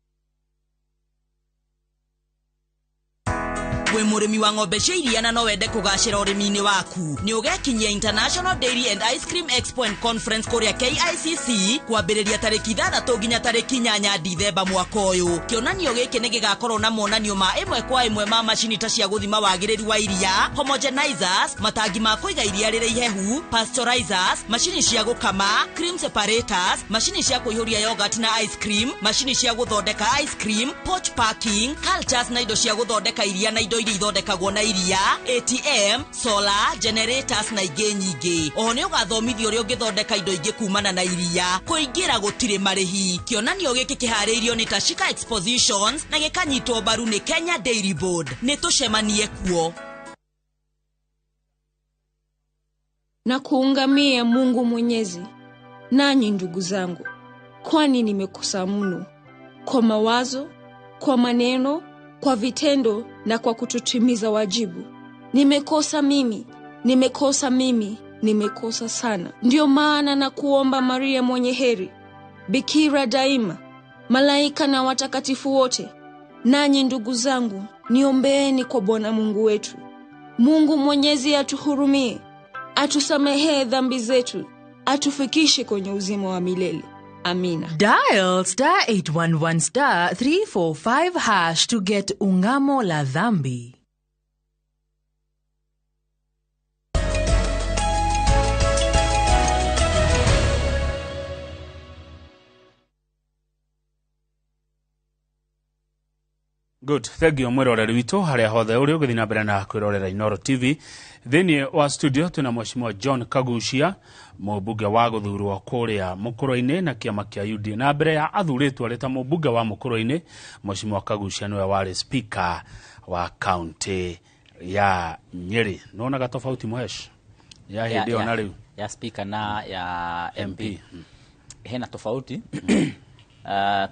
Wĩ mũrĩmi wa ng'ombe cia iria na no wende kũgacĩra ũrĩmi-inĩ waku, nĩ ũgekinyia International Dairy and Ice Cream Expo and Conference kũrĩa KICC kwambĩrĩria tarĩki 6 nginya tarĩki 8 Dithemba mwaka ũyũ. Kĩonanio gĩkĩ nĩ gĩgakorwo na monanio ma ĩmwe kwa ĩmwe ma macini ta cia gũthima wagĩrĩru wa iria, homogenizers, matangi ma kũiga iria rĩrĩ ihehu, pasteurizers, macini cia gũkama, cream separators, macini cia kũihũria yogurt na ice cream, macini cia gũthondeka ice cream, pouch packing, cultures na indo cia gũthondeka iria na indo iria ithondekagwo na iria, ATM, solar, generators na ingĩ nyingĩ. Oho nĩ ũgathomithio ũrĩa ũngĩthondeka indo ingĩ kumana na iria. Kũingĩra gũtirĩ marĩhi. Kĩonanio gĩkĩ kĩharĩirio nĩ Tashika Expositions na gĩkanyitwo mbaru nĩ Kenya Dairy Board. Nĩ tũcemanie kuo. Na kuungamia Mungu Mwenyezi, nanyi ndugu zangu, kwani nimekosa mno kwa mawazo, kwa maneno, kwa vitendo na kwa kutotimiza wajibu. Nimekosa mimi, nimekosa mimi, nimekosa sana. Ndiyo maana na kuomba Maria mwenye heri, Bikira daima, malaika na watakatifu wote, nanyi ndugu zangu, niombeeni kwa Bwana Mungu wetu. Mungu Mwenyezi atuhurumie, atusamehee dhambi zetu, atufikishe kwenye uzima wa milele. Amina. Dial star 811 star 345 hash to get Ungamo la Dhambi. Good. Thank you mwiroreri witũ harĩa hothe ũrĩ ũgĩthiĩ na mbere na kwĩrorera Inooro TV. Thĩinĩ wa studio twĩna Mheshimiwa John Kaguchia, mũmbunge wa gũthurwo kũrĩa Mũkũrũ-inĩ na kĩama kĩa UDA. Na mbere ya athurĩtwo arĩ ta mũmbunge wa Mũkũrũ-inĩ, Mheshimiwa Kaguchia nĩwe warĩ speaker wa county ya Nyeri. Nĩwonaga tofauti Mũhesh ya hĩndĩ ĩyo na rĩu ya speaker na ya MP? Hena tofauti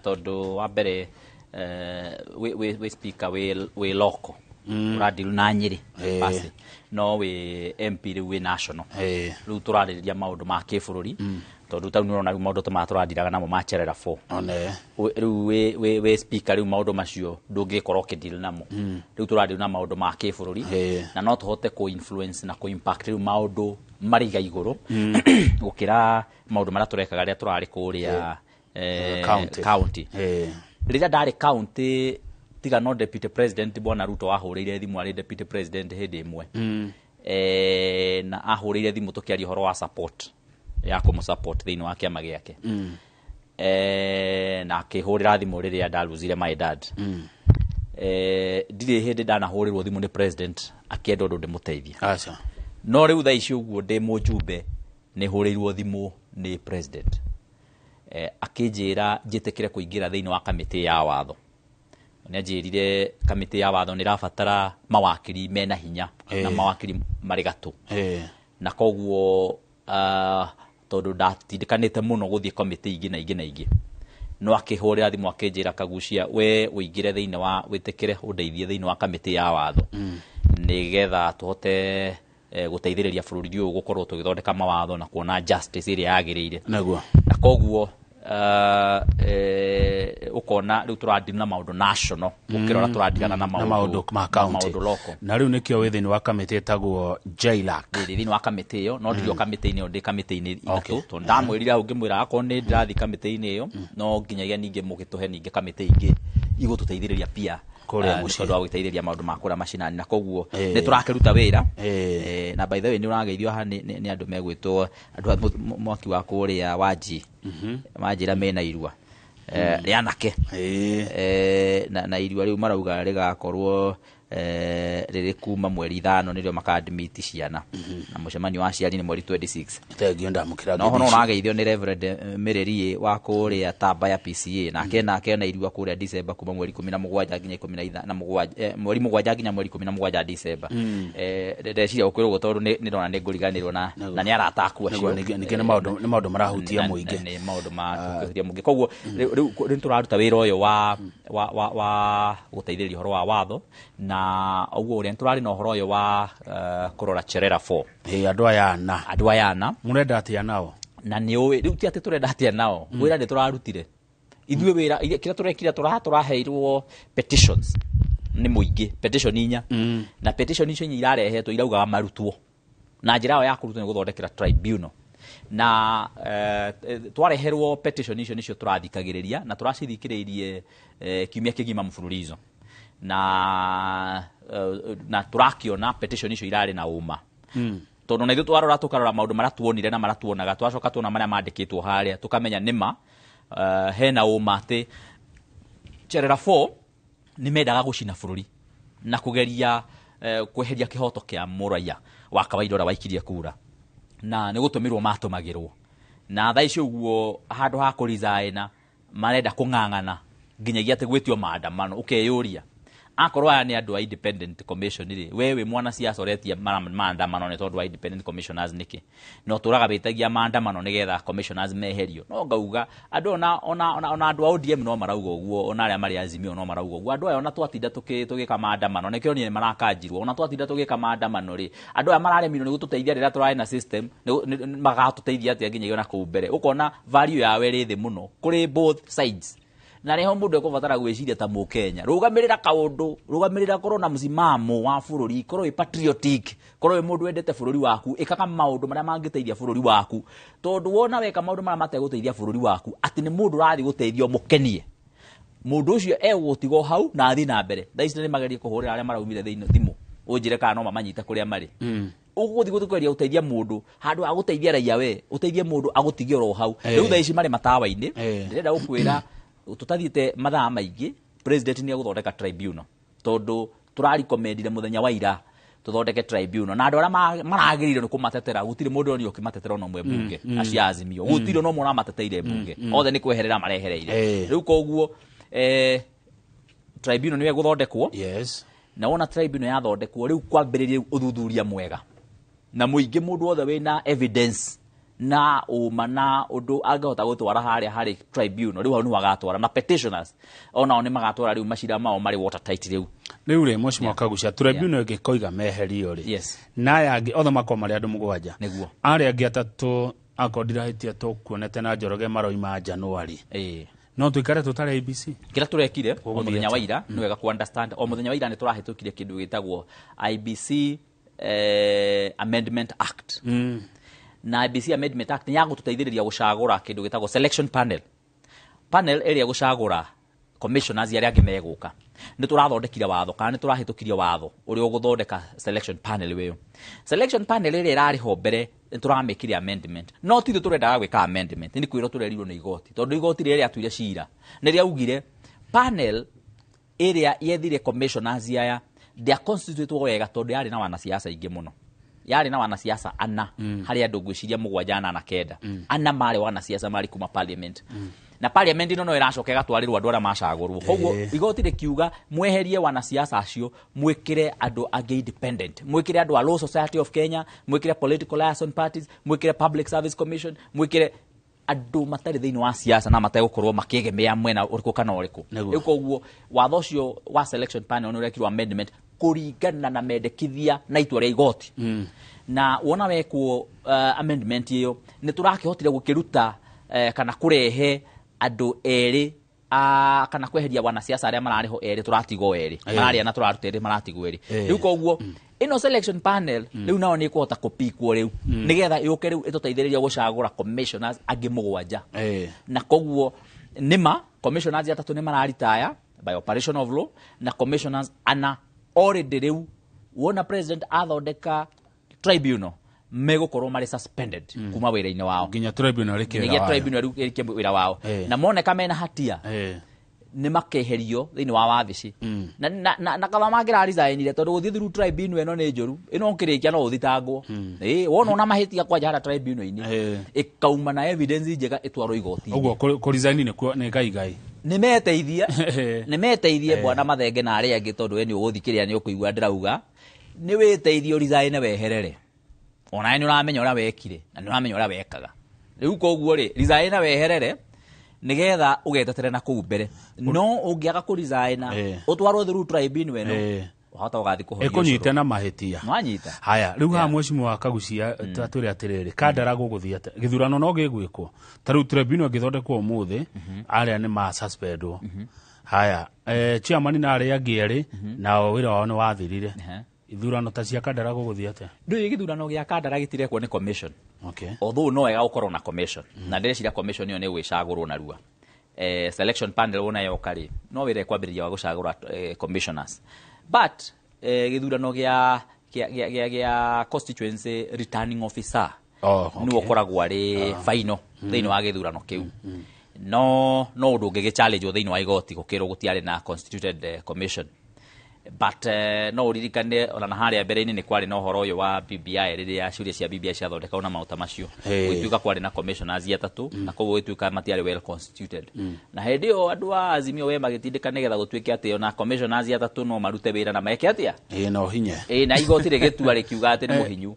tondũ wa mbere we speaker we local ũradeal na Nyeri basi, no we MP rĩu wĩ national. Rĩu tũrarĩrĩria maũndũ ma kĩbũrũri tondũ tau nĩ ũrona rĩu maũndũ ta maya tũradiraga namo ma Cherera 4. Rĩu we speaker rĩu maũndũ macio ndũngĩkorwo ũkĩdeal namo. Rĩu tũradeal na maũndũ ma kĩbũrũri na no tũhote kũ influence na kũ impact rĩu maũndũ mariga igũrũ gũkĩra maũndũ marĩa tũrekaga rĩrĩa tũrarĩ kũrĩa county. Rĩrĩa ndarĩ county tiga no deputy president Bwana Ruto ahũrĩire thimũ arĩ deputy president hĩndĩ ĩmwe. Na ahũrĩire thimũ tũkĩaria ũhoro wa support ya kũmũ support thĩinĩ wa kĩama gĩake. Na akĩhũrĩra thimũ rĩrĩa ndaruzire my dad. Ndirĩ hĩndĩ ndanahũrĩrwo thimũ nĩ president akĩenda ũndũ ndĩmũteithie. Aca. No rĩu thaa ici ũguo ndĩ mũjumbe nĩ hũrĩirwo thimũ nĩ president. Akĩnjĩra njĩtĩkĩre kũingĩra thĩinĩ wa kamĩtĩ ya watho. Nĩ anjĩrire kamĩtĩ ya watho nĩ ĩrabatara mawakiri mena hinya na mawakiri marĩ gatũ. Na koguo tondũ ndatindĩkanĩte mũno gũthiĩ kamĩtĩ ingĩ na ingĩ na ingĩ, no akĩhũrĩra thimũ akĩnjĩra, Kagucia, we ũingĩre thĩinĩ wa wĩtĩkĩre ũndeithie thĩinĩ wa kamĩtĩ ya watho nĩgetha tũhote gũteithĩrĩria bũrũri ũyũ gũkorwo tũgĩthondeka mawatho na kuona justice ĩrĩa yagĩrĩire. Na koguo ũkona rĩu tũradeal na maũndũ national gũkĩra ũrĩa tũradealana na maũndũ ma county, maũndũ local. Na rĩu nĩkĩo wĩ thĩinĩ wa kamĩtĩ ĩtagwo JLAC. Ndĩ thĩinĩ wa kamĩtĩ ĩyo, no ndirĩ o kamĩtĩ-inĩ ĩyo, ndĩ kamĩtĩ-inĩ ithatũ, tondũ ndamwĩrire hau ngĩmwĩra akorwo nĩ ndĩrathiĩ kamĩtĩ-inĩ ĩyo, no nginyagia ningĩ mũgĩtũhe ningĩ kamĩtĩ ingĩ igũtũteithĩrĩria pia kũrĩa mũciĩ, tondũ wa gũteithĩrĩria maũndũ ma kũrĩa macinani. Na koguo nĩ tũrakĩruta wĩra. Na by the way, nĩ ũrageithio haha nĩ andũ megwĩtwo andũ a mwaki wa kũrĩa Wanji, manjĩra mena irua rĩa anake, na irua rĩu marauga rĩgakorwo rĩrĩ kuma mweri 5, nĩrĩo maka-admit ciana, na mũcemanio wa aciari nĩ mweri 26. Thengiũ, ndamũkĩra. No hono ũrageithio nĩ Reverend Mĩrĩrie wa kũrĩa Tamba ya PCA, nake na irua kũrĩa December kuma mweri 17 nginya 17, mweri 7 nginya mweri 17 December. Ndeciria gũkwĩrwo ũguo tondũ nĩ ndona nĩ ngũriganĩrwo na nĩ arata aku acio. Ningĩ nĩ maũndũ marahutia mũingĩ. Nĩ maũndũ mahutia mũingĩ. Koguo rĩu nĩ tũraruta wĩra ũyũ wa gũteithĩrĩria ũhoro wa watho, na ũguo ũrĩa tũrarĩ na ũhoro ũyũ wa kũrora Cherera 4. Andũ aya ana. Andũ aya ana. Mũrenda atĩa nao? Na nĩ ũĩ rĩu ti atĩ tũrenda atĩa nao, wĩra nĩ tũrarutire ithuĩ. Wĩra kĩrĩa tũrekire, tũraheirwo petitions nĩ mũingĩ, petition 4, na petition icio 4 irarehetwo iraugaga marutwo, na njĩra yao ya kũrutwo nĩ gũthondekera tribunal. Na twareherwo petition icio nĩcio tũrathikagĩrĩria, na tũracithikĩrĩirie kiumia kĩgima mfululizo, na tũrakiona petition icio irarĩ na ũma, tondũ na ithuĩ twarora tũkarora maũndũ marĩa tuonire na marĩa tuonaga, twacoka tuona marĩa mandĩkĩtwo harĩa, tũkamenya nĩma hena ũma atĩ Cherera 4 nĩ mendaga gũcina bũrũri na kũgeria kweheria kĩhoto kĩa mũraiya wa kawaida ũrĩa waikirie kura, na nĩ gũtũmĩrwo matũmagĩrwo. Na thaa ici ũguo handũ ha kũresign marenda kũng'ang'ana nginyagia atĩ gwĩtio maandamano. Ũkeyũria, akorwo aya nĩ andũ a independent commission rĩ, we wĩ mwanasiasa ũretia maandamano nĩ tondũ wa independent commissioners nĩkĩ? No tũraga wĩtagia maandamano nĩgetha commissioners meherio. No ngauga andũ ona andũ a ODM no marauga ũguo, ona arĩa marĩ Azimio no marauga ũguo. Andũ aya ona twatinda tũgĩka maandamano, nĩkĩo niĩ marakanjirwo, ona twatinda tũgĩka maandamano rĩ, andũ aya mararemirwo nĩ gũtũteithia rĩrĩa tũrarĩ na system, magatũteithia atĩa nginyagia ona kũu mbere? Ũkona value yao ĩrĩ thĩ mũno kũrĩ both sides. Na rĩho mũndũ ekũbatara gwĩciria ta mũkenya, rũgamĩrĩra kaũndũ, rũgamĩrĩra, korwo na msimamo wa bũrũri, korwo wĩ patriotic, korwo wĩ mũndũ wendete bũrũri waku, ĩkaga maũndũ marĩa mangĩteithia bũrũri waku, tondũ wona weka maũndũ marĩa mategũteithia bũrũri waku, atĩ nĩ mũndũ ũrathiĩ gũteithia ũmũkenie, mũndũ ũcio egũgũtigwo hau na athiĩ na mbere. Thaa ici nĩ magerie kũhũrĩra arĩa maraumire thĩinĩ thimũ, ũnjĩre kana no mamanyite kũrĩa marĩ. Ũgũthiĩ gũthiĩ gũteithia mũndũ handũ ha gũteithia raia, we ũteithie mũndũ agũtigie oro hau. Rĩu thaa ici marĩ matawa-inĩ. Ndĩrenda gũkwĩra tũtathiĩte mathaa maingĩ, president nĩ egũthondeka tribunal, tondũ tũrarecommendire mũthenya wa ira tũthondeke tribunal, na andũ arĩa maragĩrĩire nĩ kũmatetera, gũtirĩ mũndũ ũronio ũkĩmatetera ona ũmwe mbunge, acio a Azimio gũtirĩ ona ũmwe ũramateteire mbunge, othe nĩ kweherera marehereire. Rĩu koguo tribunal nĩyo ĩgũthondekwo. Na wona tribunal yathondekwo, rĩu kwambĩrĩria ũthuthuria mwega na mũingĩ, mũndũ wothe wĩna evidence na ũma na ũndũ angĩhota gũtwara harĩa harĩ tribunal, rĩu hau nĩho agatwara, na petitioners onao nĩ magatwara rĩu macira mao marĩ watertight rĩu. Rĩu rĩ, Mheshimiwa Kagucia, tribunal ĩngĩkoiga meherio rĩ, na aya angĩ othe makorwo marĩ andũ 7, arĩa angĩ 3 akorwo ndirahĩtia tũkuonete na Njoroge maroima January, no tũikare tũtarĩ IEBC. Kĩrĩa tũrekire o mũthenya wa ira, nĩ wega ku understand, o mũthenya wa ira nĩ tũrahĩtũkire kĩndũ gĩtagwo IEBC Amendment Act. Na IEBC Amendment Act nĩ ya gũtũteithĩrĩria gũcagũra kĩndũ gĩtagwo selection panel, panel ĩrĩa gũcagũra commissioners arĩa angĩ megũka. Nĩ tũrathondekire watho, kana nĩ tũrahĩtũkirie watho ũrĩa ũgũthondeka selection panel ĩyo. Selection panel ĩrĩa ĩrarĩ ho mbere nĩ tũramĩkire amendment, no ti ithuĩ tũrendaga gwĩka amendment, nĩ kwĩrwo tũrerirwo nĩ igoti, tondũ igoti rĩrĩa rĩatuire cira nĩ rĩaugire panel ĩrĩa yethire commissioners aya ndĩaconstitutwo wega, tondũ yarĩ na wanasiasa aingĩ mũno, yarĩ na wanasiasa 4 harĩ andũ ngwĩciria 7, 8 na 9, 4 marĩ wanasiasa marĩ kuma parliament. Na parliament ĩno no ĩracoka ĩgatwarĩrwo andũ arĩa macagũrwo. Koguo igoti rĩkiuga mweherie wanasiasa acio, mwĩkĩre andũ angĩ independent, mwĩkĩre andũ a Law Society of Kenya, mwĩkĩre political liaison parties, mwĩkĩre Public Service Commission, mwĩkĩre andũ matarĩ thĩinĩ wa siasa na mategũkorwo makĩegemea mwena ũrĩkũ kana ũrĩkũ. Nĩguo. Rĩu koguo watho ũcio wa selection panel nĩ ũrekirwo amendment kũringana na mendekithia na itua rĩa igoti. Na wona wekwo amendment ĩyo, nĩ tũrakĩhotire gũkĩruta kana kũrehe andũ erĩ kana kweheria wanasiasa arĩa mararĩ ho erĩ, tũratigwo erĩ, mararĩa na tũraruta erĩ, maratigwo erĩ. Rĩu koguo ĩno selection panel rĩu nao nĩ ĩkũhota kũpikwo rĩu, nĩgetha yũke rĩu ĩtũteithĩrĩrie gũcagũra commissioners angĩ 7. Na koguo nĩma commissioners 3 nĩ mararitaya by operation of law, na commissioners 4 already rĩu wona president athondeka tribunal megũkorwo marĩ suspended kuma wĩra-inĩ wao nginya tribunal ĩrĩkie wĩra nginya wayo. Tribunal rĩu ĩrĩkie wĩra wao. Na moneka mena hatia, nĩ makeherio thĩinĩ wa wabici. Na kaba mangĩraricainire, tondũ gũthiĩ through tribunal ĩno nĩ njũru, ĩno ũkĩrĩkia no ũthitangwo. Ĩĩ, wona ona mahĩtia kwanja harĩa tribunal-inĩ, ĩkauma na evidence njega, ĩtwarwo igoti-inĩ. Ũguo kũresign nĩkuo nĩ ngai ngai. Nĩ meteithie, nĩ meteithie, bwana Mathenge na arĩa angĩ, tondũ we nĩ ũgũthikĩrĩria, nĩ ũkũigua ndĩrauga nĩ wĩteithie ũricaine weherere. Onawe nĩ ũramenya ũrĩa wekire na nĩ ũramenya ũrĩa wekaga. Rĩu koguo rĩ, resign weherere nĩgetha ũgetetere na kũu mbere. No ũngĩaga kũresign, ũtwarwo through tribunal ĩno, wahota ũgathiĩ kũhorio. Ĩkũnyite na mahĩtia. Nwanyita. Haya, rĩu haha mheshimiwa Kagucia, tatwĩre atĩrĩrĩ, Kandara gũgũthiĩ atĩa? Gĩthurano no gĩgwĩkwo? Ta rĩu tribunal ĩngĩthondekwo ũmũthĩ, arĩa nĩ ma suspendwo. Haya, chairman na arĩa angĩ erĩ nao wĩra wao nĩ wathirire. Ithurano ta cia Kandara gũgũthiĩ atĩa? Ndũĩ gĩthurano gĩa Kandara gĩtirekwo nĩ commission. Okay. Although no wega gũkorwo na commission, na ndĩreciria commission ĩyo nĩ ĩgwĩcagũrwo narua. Selection panel wona yoka rĩ, no wĩra ĩkwambĩrĩria wa gũcagũra commissioners. But gĩthurano gĩa constituency returning officer nĩwe ũkoragwo arĩ final thĩinĩ wa gĩthurano kĩu. No ũndũ ũngĩgĩ challenge thĩinĩ wa igoti gũkĩrwo gũtiarĩ na constituted commission. But no ũririkane ona na harĩa mbere-inĩ nĩ kwarĩ na ũhoro ũyũ wa BBI, rĩrĩa ciũria cia BBI ciathondekagwo na maũta macio, gũgĩtuĩka kwarĩ na commissioners 3, na koguo gũgĩtuĩka matiarĩ well constituted. Na hĩndĩ ĩyo andũ a Azimio we magĩtindĩka nĩgetha gũtuĩke atĩ ona commissioners 3 no marute wĩra na meke atĩa. Ĩĩ, no hinye. Ĩ, na igoti rĩgĩtua rĩkiuga atĩ nĩ mũhinyu.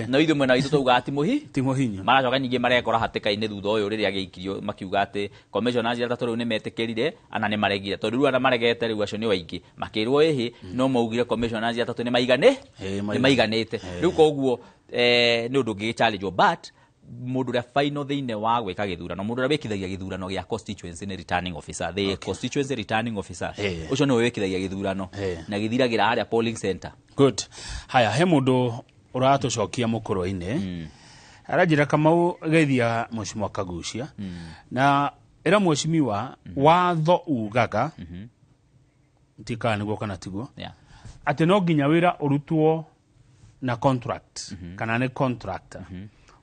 No ithuĩ mwena witũ twauga ti mũhi Ti mũhinyu. Maracoka ningĩ marekora hatĩka-inĩ thutha ũyũ rĩrĩa gĩikirio, makiuga atĩ commissioners 3 rĩu nĩ metĩkĩrire, ana nĩ maregire, tondũ rĩu ana maregete rĩu acio nĩ aingĩ makĩrwo ĩhĩ, no maugire commissioners 3 nĩ maigane, nĩ maiganĩte. Rĩu koguo nĩ ũndũ ũngĩgĩ challenge, but mũndũ ũrĩa final thĩinĩ wa gwĩka gĩthurano, mũndũ ũrĩa wĩkithagia gĩthurano gĩa constituency nĩ returning officer, the constituency returning officer. Ũcio nĩwe wĩkithagia gĩthurano na gĩthiragĩra harĩa polling center. Good. Haya, he mũndũ ũratũcokia mũkũrũ-inĩ, aranjĩra, "Kamau, geithia mheshimiwa Kagucia na ĩra mheshimiwa watho ugaga, ndikaga nĩguo kana tiguo, atĩ no nginya wĩra ũrutwo na contract kana nĩ contractor.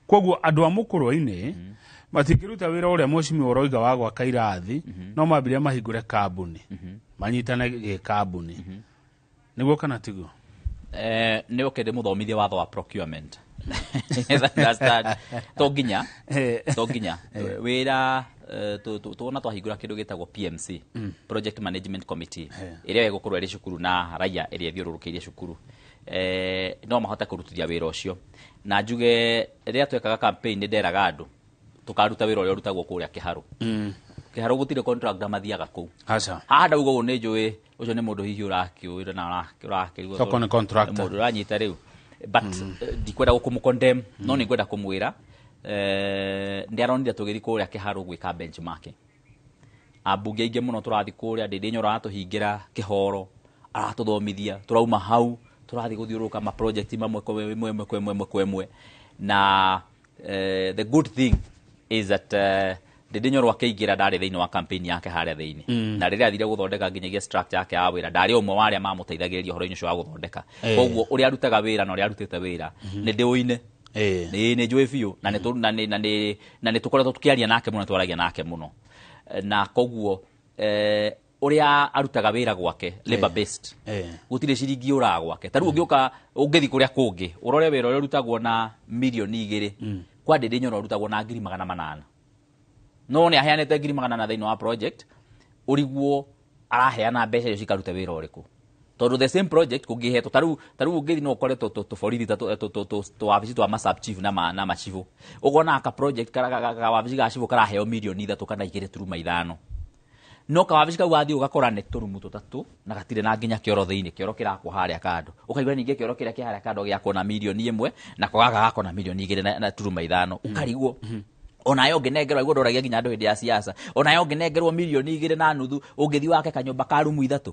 Koguo andũ a mũkũrũ-inĩ matingĩruta wĩra ũrĩa mheshimiwa ũroiga wa gwaka irathi, no mambire mahingũre kambuni, manyitane gĩkambuni. Nĩguo kana tiguo?" Nĩ oke ndĩmũthomithie watho wa procurement. Understand? To nginya wĩra tuona twahingũra kĩndũ gĩtagwo PMC, Project Management Committee, ĩrĩa ĩgũkorwo ĩrĩ cukuru na raia ĩrĩa ĩthiũrũrũkĩirie cukuru, no mahote kũrutithia wĩra ũcio. Na njuge rĩrĩa twekaga campaign nĩ nderaga andũ tũkaruta wĩra ũrĩa ũrutagwo kũrĩa Kĩharũ. Kĩharũ gũtirĩ contractor mathiaga kũu. Aca. Haha ndauga ũguo nĩ njũĩ ũcio nĩ mũndũ hihi ũrakĩũĩra na ũrakĩrigwo. Toko nĩ contractor. Nĩ mũndũ ũranyita rĩu, but ndikwenda gũkũmũ-condemn, no nĩ ngwenda kũmwĩra nĩ aronire tũgĩthiĩ kũrĩa Kĩharũ gwĩka benchmarking, ambunge aingĩ mũno tũrathiĩ kũrĩa, Ndĩndĩ Nyoro aratũhingĩra kĩhoro, aratũthomithia, tũrauma hau tũrathiĩ gũthiũrũrũka ma project mamwe kwa ĩmwe, ĩmwe kwa ĩmwe, ĩmwe kwa ĩmwe. Na the good thing is that Ndĩndĩ Nyoro akĩingĩra ndarĩ thĩinĩ wa campaign yake harĩa thĩinĩ. Na rĩrĩa athire gũthondeka nginyagia structure yake ya wĩra, ndarĩ ũmwe wa arĩa mamũteithagĩrĩria ũhoro-inĩ ũcio wa gũthondeka. Koguo ũrĩa arutaga wĩra na ũrĩa arutĩte wĩra nĩ ndĩũine, nĩ njũĩ biũ, na nĩ tũ- na nĩ- na nĩ na nĩ tũkoretwo tũkĩaria nake mũno, twaragia nake mũno. Na koguo ũrĩa arutaga wĩra gwake, labor based, gũtirĩ ciringi ũraga gwake. Ta rĩu ũngĩũka, ũngĩthiĩ kũrĩa kũngĩ ũrore wĩra ũrĩa ũrutagwo na 2 mirioni kwa Ndĩndĩ Nyoro ũrutagwo na 800,000. No nĩ aheanĩte 400,000 thĩinĩ wa project, ũriguo araheana mbeca icio cikarute wĩra ũrĩkũ? Tondũ the same project kũngĩhetwo tarĩu ũngĩthiĩ no ũkore tũborithi ta tũwabici twa ma-sub chief na macibũ, ũkona ka project kawabici ga cibũ karaheo 3 kana 2.5, no kawabici kau wathiĩ ũgakora nĩ tũrumu tũtatũ na gatirĩ na nginya kĩoro thĩinĩ, kĩoro kĩrakwo harĩa kando, ũkaigua ningĩ kĩoro kĩrĩa kĩ harĩa kando gĩakwo na 1 million, nako gaka gakwo na 2.5 million, ũkarigwo. Onayo ũngĩnengerwo, aigua ndoragia nginya andũ hĩndĩ ya siasa, onayo ũngĩnengerwo 2.5 million ũngĩthiĩ wake kanyũmba ka rumu 3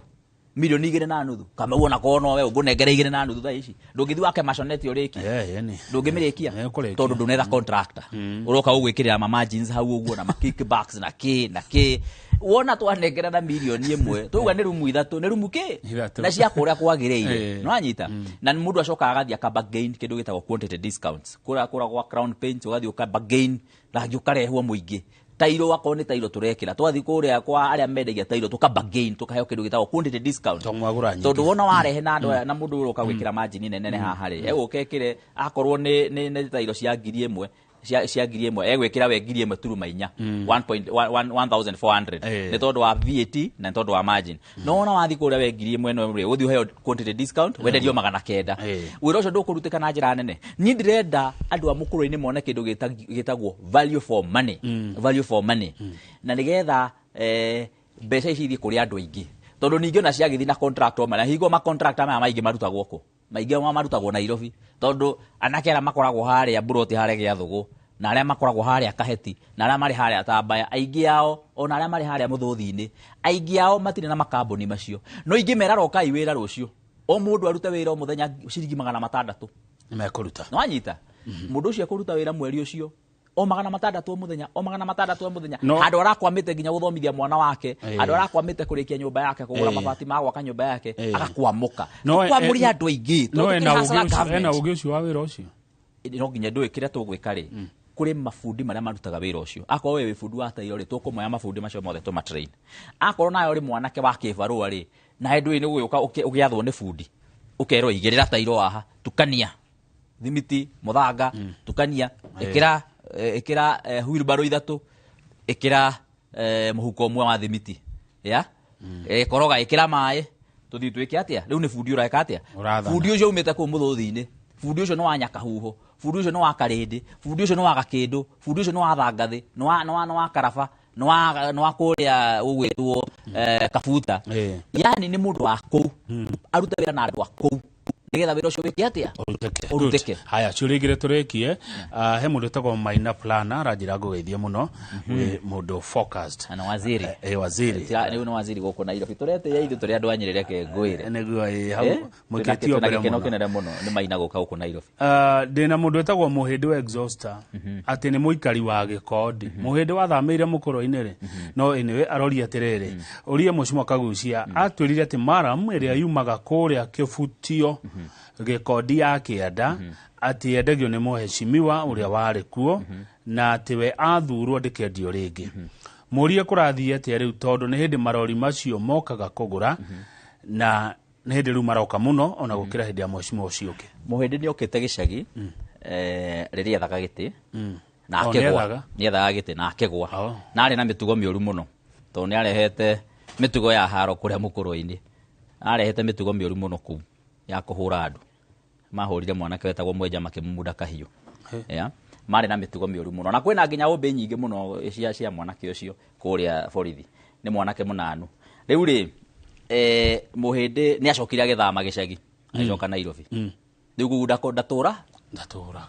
2.5 million kamau ona korwo nowe ũngũnengere 2.5 thaa ici, ndũngĩthiĩ wake maconete ũrĩkie, ndũngĩmĩrĩkia tondũ ndũnetha contractor, ũroka ũgwĩkĩrĩra ma margins hau ũguo na ma kickbacks na kĩ na kĩ. Wona twanengerana 1 million twauga nĩ rumu 3, nĩ rumu kĩ na cia kũrĩa kwagĩrĩire, nĩwanyita. Na mũndũ acokaga agathiĩ akabargain kĩndũ gĩtagwo quantity discounts, kũrĩa gwa Crown Paint ũgathiĩ ũkabargain rangi ũkarehwo mũingĩ, tairo akorwo nĩ tairo tũrekĩra, twathiĩ kũrĩa kwa arĩa mendagia tairo tũkabargain tũkaheo kĩndũ gĩtagwo quantity discount, tondũ wona warehe na andũ aya na mũndũ ũroka gwĩkĩra margin nene haha rĩ, egũka ĩkĩre akorwo nĩ tairo cia 1,000 cia 1,000 egwĩkĩra we 1,000.4, 1,400 nĩ tondũ wa VAT na nĩ tondũ wa margin. No wona wathiĩ kũrĩa we 1,000 ĩno rĩ, ũthiĩ ũheo quantity discount wenderio 900. Wĩra ũcio ndũkũrutĩka na njĩra nene. Niĩ ndĩrenda andũ a mũkũrũ-inĩ mone kĩndũ gĩtagwo value for money, value for money, na nĩgetha mbeca ici ithiĩ kũrĩ andũ aingĩ, tondũ ningĩ ona ciagĩthiĩ na contract na hingo ma contract maya maingĩ marutagwo kũ, maingĩ ma marutagwo Nairobi, tondũ anake arĩa makoragwo harĩa Mburoti harĩa Gĩathũgũ, na arĩa makoragwo harĩa Kaheti, na arĩa marĩ harĩa Tambaya, aingĩ ao ona arĩa marĩ harĩa Mũthũthi-inĩ, aingĩ ao matirĩ na makambuni macio. No ingĩmera rokai wĩra rũciũ, o mũndũ arute wĩra o mũthenya ciringi 600 nĩmekũruta. Nĩwanyita? Mũndũ ũcio ekũruta wĩra mweri ũcio o 600 o mũthenya, o 600 o mũthenya, handũ arakwamĩte nginya gũthomithia mwana wake, handũ arakwamĩte kũrĩkia nyũmba yake, kũgũra mabati ma gwaka nyũmba yake, agakwamũka. Tũkwamũria andũ aingĩ, no ena ũgĩ ũcio wa wĩra ũcio no nginya ndũĩ kĩrĩa tũgwĩka rĩ, kũrĩ mabundi marĩa marutaga wĩra ũcio. Akorwo we wĩ bundi wa tairo rĩ, tũkũmoya mabundi macio mothe tũmatrain. Akorwo nawe ũrĩ mwanake wa kĩbarũa rĩ, nawe ndũĩ nĩ gũgĩũka ũgĩathwo nĩ bundi, ũkerwo igĩrĩra tairo haha, tukania thimiti, mũthanga, tukania, ĩkĩra wheelbarrow 3, ĩkĩra mũhuko ũmwe wa thimiti, ya koroga, ĩkĩra maĩ, tũthiĩ twĩke atĩa? Rĩu nĩ bundi ũreka atĩa? Bundi ũcio umĩte kũu Mũthũthi-inĩ, bundi ũcio nĩ wa Nyakahuho, bundi ũcio nĩ wa Karĩndĩ, bundi ũcio nĩ wa Gakĩndũ, bundi ũcio nĩ wa Thangathĩ, nĩ wa Karaba, nĩ wa kũrĩa gũgwĩtwo Kabuta. Yani nĩ mũndũ wa kũu, arute wĩra na andũ a kũu nĩgetha wĩra ũcio wĩke atĩa? Ũrutĩke. Haya, ciũria igĩrĩ tũrĩkie. He mũndũ wĩtagwo Maina Plana aranjĩra ngũgeithie mũno, wĩ mũndũ focused. Na waziri. Waziri. Rĩu nĩ waziri gũkũ Nairobi. Tũretĩĩa ithuĩ tũrĩ andũ a Nyĩrĩ, reke ngwĩre. Nĩguo, hau mũikĩtio mbere mũno. Gĩkeno kĩnene mũno nĩ Maina gũka gũkũ Nairobi. Ndĩna mũndũ wĩtagwo Mũhĩndĩ wa Exhauster, atĩ nĩ mũikari wa Gĩkondi. Mũhĩndĩ wathamĩire mũkũrũ-inĩ rĩ, no anyway aroria atĩrĩrĩ, ũria Mheshimiwa Kaguchia atwĩrire atĩ maram ĩrĩa yumaga kũrĩa Kĩbutio Gĩkondi ya kĩanda atĩ yendagio nĩ mũheshimiwa ũrĩa warĩ kuo, na atĩ we athurwo ndĩkendio rĩngĩ. Mũrie kũrathiĩ atĩa rĩu, tondũ nĩ hĩndĩ marori macio mokaga kũgũra, na nĩ hĩndĩ rĩu maroka mũno ona gũkĩra hĩndĩ ya mheshimiwa ũcio ũngĩ. Mũhĩndĩ nĩ okĩte gĩcagi rĩrĩa ethaga gĩtĩ na akĩgwa, nĩ ethaga gĩtĩ na akĩgwa, na arĩ na mĩtugo mĩũru mũno, tondũ nĩ arehete mĩtugo ya haro kũrĩa mũkũrũ-inĩ, arehete mĩtugo mĩũru mũno kũu ya kũhũra andũ. Mahũrire mwanake wetagwo Mwenja makĩmumunda kahiũ. Yeah. Marĩ na mĩtugo mĩũru mũno, na kwĩna nginya ũmbĩ nyingĩ mũno cia mwanake ũcio kũrĩa borithi, nĩ mwanake mũnanu. Rĩu rĩ, Mũhĩndĩ nĩ acokire agĩthama gĩcagi, agĩcoka Nairobi. Rĩu kũu ndatũraga.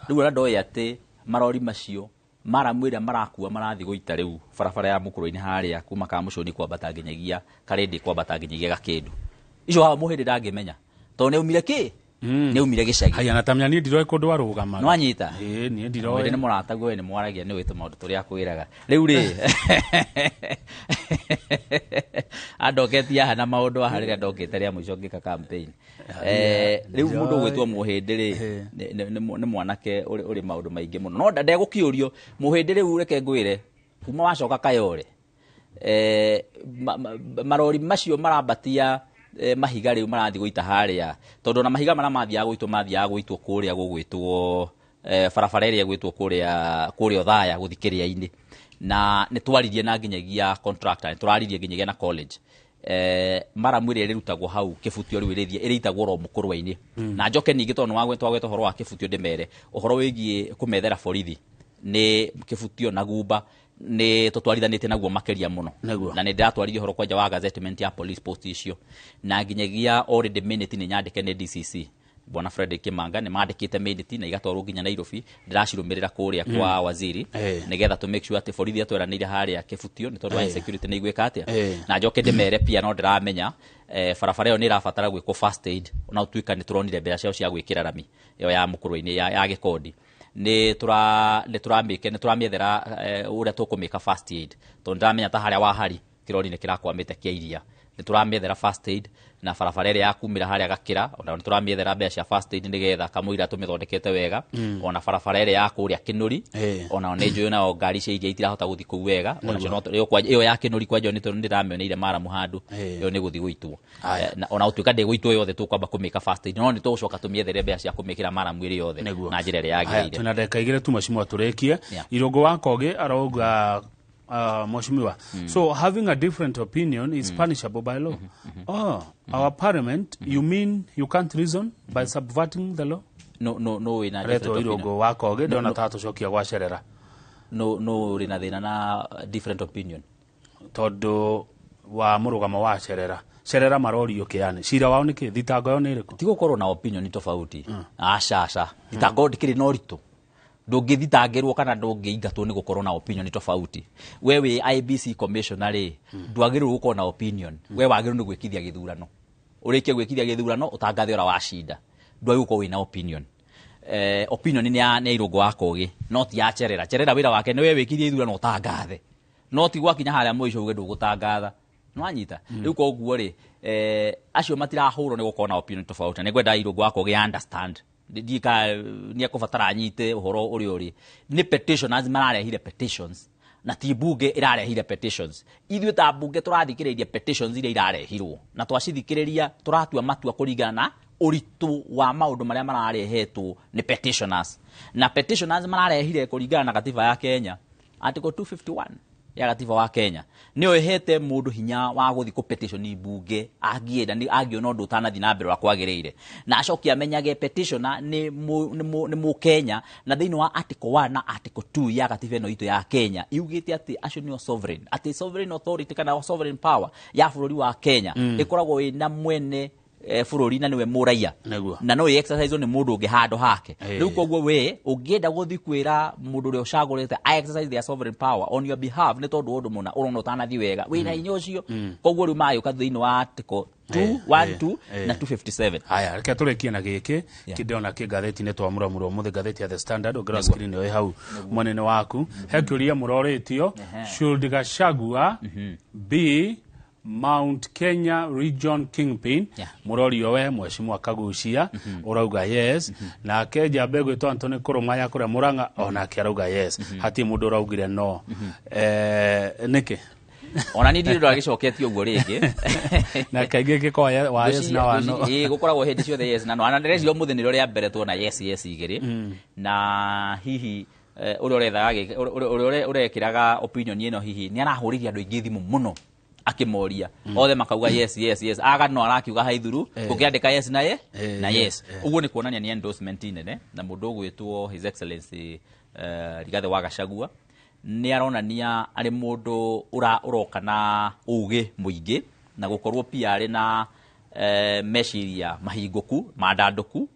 Rĩu ona ndoĩ atĩ marori macio maramu ĩrĩa marakua marathiĩ gũita rĩu barabara ya mũkũrũ-inĩ harĩa kuma Kamũcũni kwambata nginyagia Karĩndĩ, kwambata nginyagia Gakĩndũ. Icio haha Mũhĩndĩ ndangĩmenya tondũ nĩaumire kĩ? Nĩaumire gĩcagi. Haya, na tamenya niĩ ndiroĩ kũndũ arũgamaga. Nĩwanyita? Ĩĩ, niĩ ndiroĩ. Mũhĩndĩ nĩ mũrataguo, we nĩ mwaragia, nĩ wĩtũ maũndũ tũrĩa akwĩraga. Rĩu rĩ, andoketie haha na maũndũ haha rĩrĩa ndokĩte rĩa mũico ngĩka campaign. Rĩu mũndũ ũgwĩtwo Mũhĩndĩ rĩ, nĩ mwanake ũrĩ maũndũ maingĩ mũno. No ndegũkĩũrio, Mũhĩndĩ rĩu reke ngwĩre, kuma wacoka Kayore, marori macio marambatia mahiga rĩu marathiĩ gũita harĩa, tondũ ona mahiga marĩa mathiaga gũitwo mathiaga gũitwo kũrĩa gũgwĩtwo barabara ĩrĩa ĩgwĩtwo kũrĩa Othaya gũthiĩ Kĩrĩa-inĩ. Na nĩ twaririe na nginyagia contractor, nĩ tũraririe nginyagia na college. Maramu ĩrĩa ĩrutagwo hau Kĩbutio rĩu ĩrĩthiĩ ĩrĩitagwo ro mũkũrwe-inĩ. Na njoke ningĩ tondũ nĩ twagweta ũhoro wa Kĩbutio ndĩmere ũhoro wĩgiĩ kũmethera borithi nĩ Kĩbutio na Gumba nĩ tũtwarithanĩtie naguo makĩria mũno. Na nĩ ndĩratwarithia ũhoro kwanja wa gazettement ya police post icio, na nginyagia already minute nĩ nyandĩke nĩ DCC Bwana Frederick Kimanga, nĩ mandĩkĩte minute na igatwarwo nginya Nairobi, ndĩracirũmĩrĩra kũrĩa kwa waziri nĩgetha tũ make sure atĩ borithi atweranĩire harĩa Kĩbutio nĩ tondũ wa insecurity nĩ igwĩka atĩa. Na njoke ndĩmere pia no ndĩramenya barabara ĩyo nĩ ĩrabatara gwĩkwo first aid, ona ũtuĩka nĩ tũronire mbeca ciao cia gwĩkĩra rami ĩyo ya mũkũrwe-inĩ ya Gĩkondi, nĩ tũramĩethera ũrĩa tũkũmĩka first aid, tondũ ndĩramenya ta harĩa Wahari kĩrori nĩ kĩrakwamĩte kĩa iria, nĩ tũramĩethera first aid. Na barabara ĩrĩa ya kumĩra harĩa Gakĩra ona nĩ tũramĩethera mbeca cia first aid nĩgetha kamũira tũmĩthondekete wega. Ona barabara ĩrĩa ya kũrĩa Kĩnũri ona nĩ njũĩ nayo ngari cia iria itirahota gũthiĩ kũu wega, ona ĩyo ya Kĩnũri kwanja nĩ tondũ nĩndĩramĩoneire maramu handũ, ĩyo nĩ gũthiĩ gũitwo, ona gũtuĩka ndĩgũitwo yothe tũkwamba kũmĩka first aid, no nĩ tũgũcoka tũmĩethere mbeca cia kũmĩkĩra maramu ĩrĩ yothe na njĩra ĩrĩa yagĩrĩire. Twĩna ndagĩka igĩrĩ tu mheshimiwa tũrĩkie. Irũngũ wa Kogi arauga, Mheshimiwa, so having a different opinion is punishable by law. Oh, our parliament, you mean you can't reason by subverting the law? No, no, no, wĩna different opinion. Irũngũ wa Kogi ndona ta tũcokia gwa Cerera. No, no, wĩna thĩna na different opinion. Tondũ wa mũrũgamo wa Cerera. Cerera marorio kĩani. Cira wao nĩ kĩ? Thitango yao nĩ ĩrĩkũ? Ti gũkorwo na opinion tofauti. Aca, aca. Thitango ndĩkĩrĩ na ũritũ. Ndũngĩthitangĩrwo kana ndũngĩingatwo nĩ gũkorwo na opinion tofauti. We wĩ IEBC commissioner rĩ, ndwagĩrĩirwo gũkorwo na opinion. We wagĩrĩirwo nĩ gwĩkithia gĩthurano. Ũrĩkie gwĩkithia gĩthurano ũtangathe ũrĩa wacinda. Ndwagĩrĩirwo gũkorwo wĩna opinion. Opinion nĩ ya Irũngũ wa Kogi, no ti ya Cherera. Cherera wĩra wake nĩ we wĩkithie gĩthurano ũtangathe. No ti gwakinya harĩa mũico uge ndũgũtangatha. Nĩwanyita? Rĩu koguo rĩ, acio matirahũrwo nĩ gũkorwo na opinion tofauti. Nĩ ngwenda Irũngũ wa Kogi understand. Ndika nĩ ekũbatara anyite ũhoro ũrĩa ũrĩ. Nĩ petitioners mararehire petitions, na ti mbunge ĩrarehire petitions. Ithuĩ ta mbunge tũrathikĩrĩria petitions iria irarehirwo, na twacithikĩrĩria tũratua matua kũringana na ũritũ wa maũndũ marĩa mararehetwo nĩ petitioners. Na petitioners mararehire kũringana na katiba ya Kenya, Article 251 ya katiba wa Kenya nĩyo ĩhete mũndũ hinya wa gũthiĩ kũ petition mbunge angĩenda, angĩona ũndũ ũtanathiĩ na mbere ũrĩa kwagĩrĩire, na acoke amenyage petitioner nĩ Mũkenya. Na thĩinĩ wa Article 1 na Article 2 ya katiba ĩno itũ ya Kenya yugĩte atĩ acio nĩo sovereign, atĩ sovereign authority kana sovereign power ya bũrũri wa Kenya ĩkoragwo ĩna mwene bũrũri na nĩwe mũraiya, na no exercise nĩ mũndũ ũngĩ handũ hake. Rĩu koguo we ũngĩenda gũthiĩ kwĩra mũndũ ũrĩa ũcagũrĩte I exercise their sovereign power on your behalf nĩ tondũ ũndũ mũna ũrona ũtanathiĩ wega, wĩna hinya ũcio. Koguo rĩu magĩũka thĩinĩ wa Article 2, 1, 2 na 257. Haya, reke tũrĩkie na gĩkĩ kĩndĩona kĩ ngathĩti-inĩ twamũramũra ũmũthĩ, ngathĩti ya The Standard, ũngĩrora screen ĩyo ĩ hau mwena-inĩ waku. He kĩũria mũrorĩtio, should Gachagua be Mount Kenya Region Kingpin? Mũrorio we Mheshimiwa Kagucia ũrauga yes, nake njambe gwĩtwo Anthony Kũrũma ya kũrĩa Mũrang'a onake arauga yes. Hatirĩ mũndũ ũraugire no. Nĩkĩ? Ona niĩ ndirĩ ndagĩcoketie ũguo rĩngĩ. Na kaingĩ gĩkoragwo wa yes na wa no. Gũkoragwo hĩndĩ ciothe yes na no. Ona ndĩreciria ũmũthĩ nĩrĩo rĩa mbere tuona yes yes igĩrĩ. Na hihi ũrĩa ũrethaga ũrĩa ũrekĩraga opinion ĩno hihi nĩ arahũrĩria andũ aingĩ thimũ mũno akĩmoria othe makauga yes yes yes, aga no arakiuga haithuru gũkĩandĩka yes na ye na yes. Ũguo nĩ kuonania nĩ endorsement nene, na mũndũ ũgwĩtwo His Excellency Rigathĩ wa Gachagua nĩ aronania arĩ mũndũ ũroka na ũgĩ mũingĩ, na gũkorwo pia arĩ na meciria mahingũku mandandũku,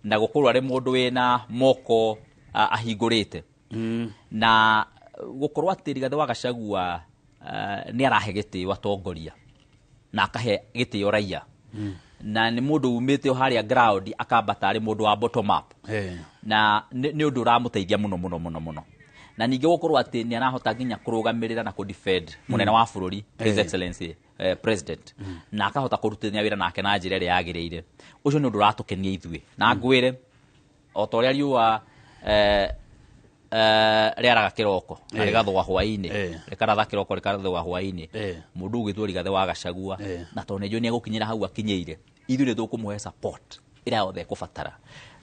na gũkorwo arĩ mũndũ wĩna moko ahingũrĩte. Na gũkorwo atĩ Rigathĩ wa Gachagua nĩ arahe gĩtĩo atongoria na akahe gĩtĩo raia, na nĩ mũndũ umĩte o harĩa ground akambata arĩ mũndũ wa bottom up, na nĩ ũndũ ũramũteithia mũno mũno mũno mũno. Na ningĩ gũkorwo atĩ nĩ arahota nginya kũrũgamĩrĩra na kũ-defend mũnene wa bũrũri His Excellency President, na akahota kũrutithania wĩra nake na njĩra ĩrĩa yagĩrĩire. Ũcio nĩ ũndũ ũratũkenia ithuĩ, na ngwĩre o ta ũrĩa riũa rĩaraga kĩroko na rĩgathũa hwaĩ-inĩ, rĩkaratha kĩroko rĩkathũa hwaĩ-inĩ, mũndũ ũgwĩtwo Rigathĩ wa Gachagua na tondũ nĩ njũĩ nĩ egũkinyĩra hau akinyĩire, ithuĩ nĩ tũkũmũhe support ĩrĩa yothe ekũbatara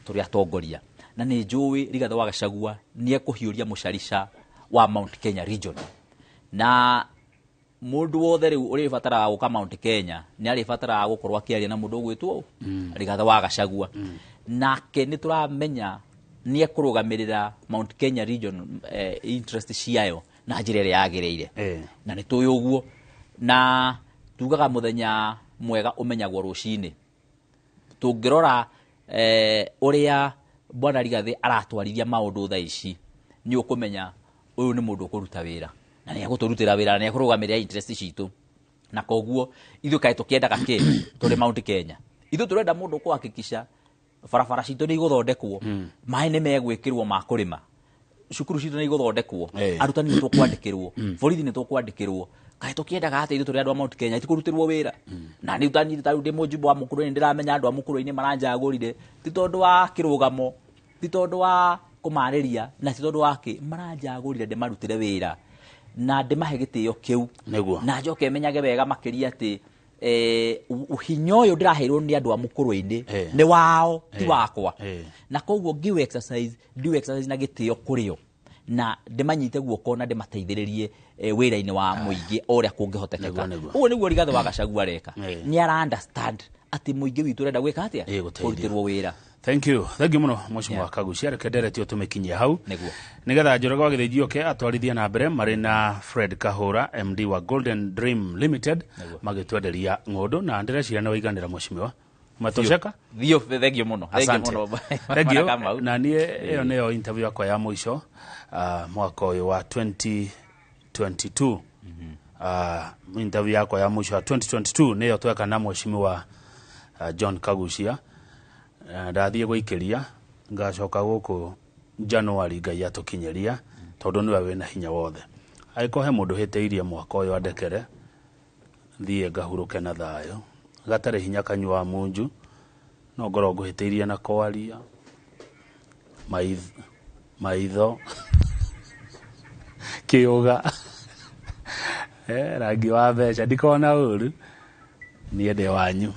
tũrĩ atongoria. Na nĩ njũĩ Rigathĩ wa Gachagua nĩ ekũhiũria mũcarica wa Mount Kenya region. Na mũndũ wothe rĩu ũrĩbataraga gũka Mount Kenya nĩ arĩbataraga gũkorwo akĩaria na mũndũ ũgwĩtwo Rigathĩ wa Gachagua. Nake nĩ tũramenya nĩ ekũrũgamĩrĩra Mount Kenya region interest ciayo na njĩra ĩrĩa yagĩrĩire. Na nĩ tũĩ ũguo, na tugaga mũthenya mwega ũmenyagwo rũcinĩ. Tũngĩrora ũrĩa bwana Rigathĩ aratwarithia maũndũ thaa ici, nĩ ũkũmenya ũyũ nĩ mũndũ ũkũruta wĩra na nĩ egũtũrutĩra wĩra na nĩ ekũrũgamĩrĩra interest citũ. Na koguo ithuĩ kaĩ tũkĩendaga kĩ tũrĩ Mount Kenya? Ithuĩ tũrenda mũndũ ũkũhakikisha barabara citũ nĩ igũthondekwo, maĩ nĩ megwĩkĩrwo ma kũrĩma, cukuru citũ nĩ igũthondekwo, arutani nĩ tũkwandĩkĩrwo, borithi nĩ tũkwandĩkĩrwo. Kaĩ tũkĩendaga atĩ ithuĩ tũrĩ andũ a Mount Kenya itikũrutĩrwo wĩra? Na nĩ tani ta rĩu ndĩ mũjumbe wa Mũkũrwe-inĩ, ndĩramenya andũ a Mũkũrwe-inĩ maranjagũrire ti tondũ wa kĩrũgamo, ti tondũ wa kũmarĩria, na ti tondũ wa kĩ, maranjagũrire ndĩmarutĩre wĩra na ndĩmahe gĩtĩo kĩu. Nĩguo. Na njoke menyage wega makĩria atĩ hinya ũyũ ndĩraheirwo nĩ andũ a Mũkũrwe-inĩ nĩ wao ti wakwa. Na koguo ngiu exercise, ndiu exercise na gĩtĩo kũrĩo, na ndĩmanyite guoko na ndĩmateithĩrĩrie wĩra-inĩ wa mũingĩ o ũrĩa kũngĩhotekeka. Ũguo nĩguo Rigathĩ wa Gachagua areka. Nĩ ara understand atĩ mũingĩ witũ ũrenda gwĩka atĩa? Kũrutĩrwo wĩra. Thank you, thank you muno mheshimiwa Kagucia. Reke nderetio tũmĩkinyie hau nĩguo nigetha Njoroge wa Gĩthĩnji oke atwarithie na mbere marĩ na Fred Kahũra, MD wa Golden Dream Limited, magĩtwenderia ng'ũndũ, na ndĩreciria nĩ waiganĩra mheshimiwa. Umetosheka? Thio, thank you muno. Thank you Asante. muno. Thank you. Bwana Kamau. Na niĩ ĩyo nĩyo interview yakwa ya mũico mwaka ũyũ wa 2022. Interview yakwa ya mũico ya 2022 nĩyo tweka na mheshimiwa John Kagucia. Ndathiĩ gũikĩria ngacoka gũkũ January, Ngai atũkinyĩria, tondũ nĩwe wĩna hinya wothe. Angĩkorwo he mũndũ hĩtĩirie mwaka ũyũ andekere, thiĩ ngahurũke na thayũ gatarĩ hinya kanyua wa munju, no ngorwo ngũhĩtĩirie na kwaria maitho kĩũga, rangi wa mbeca, ndikona ũru. Niĩ ndĩ wanyu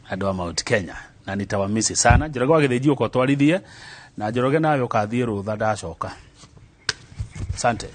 andũ a Mount Kenya na nitawamisi sana. Njoroge wa Gĩthĩnji ũka ũtwarithie, na Njoroge nawe ũkathiĩ rũtha ndacoka. Asante.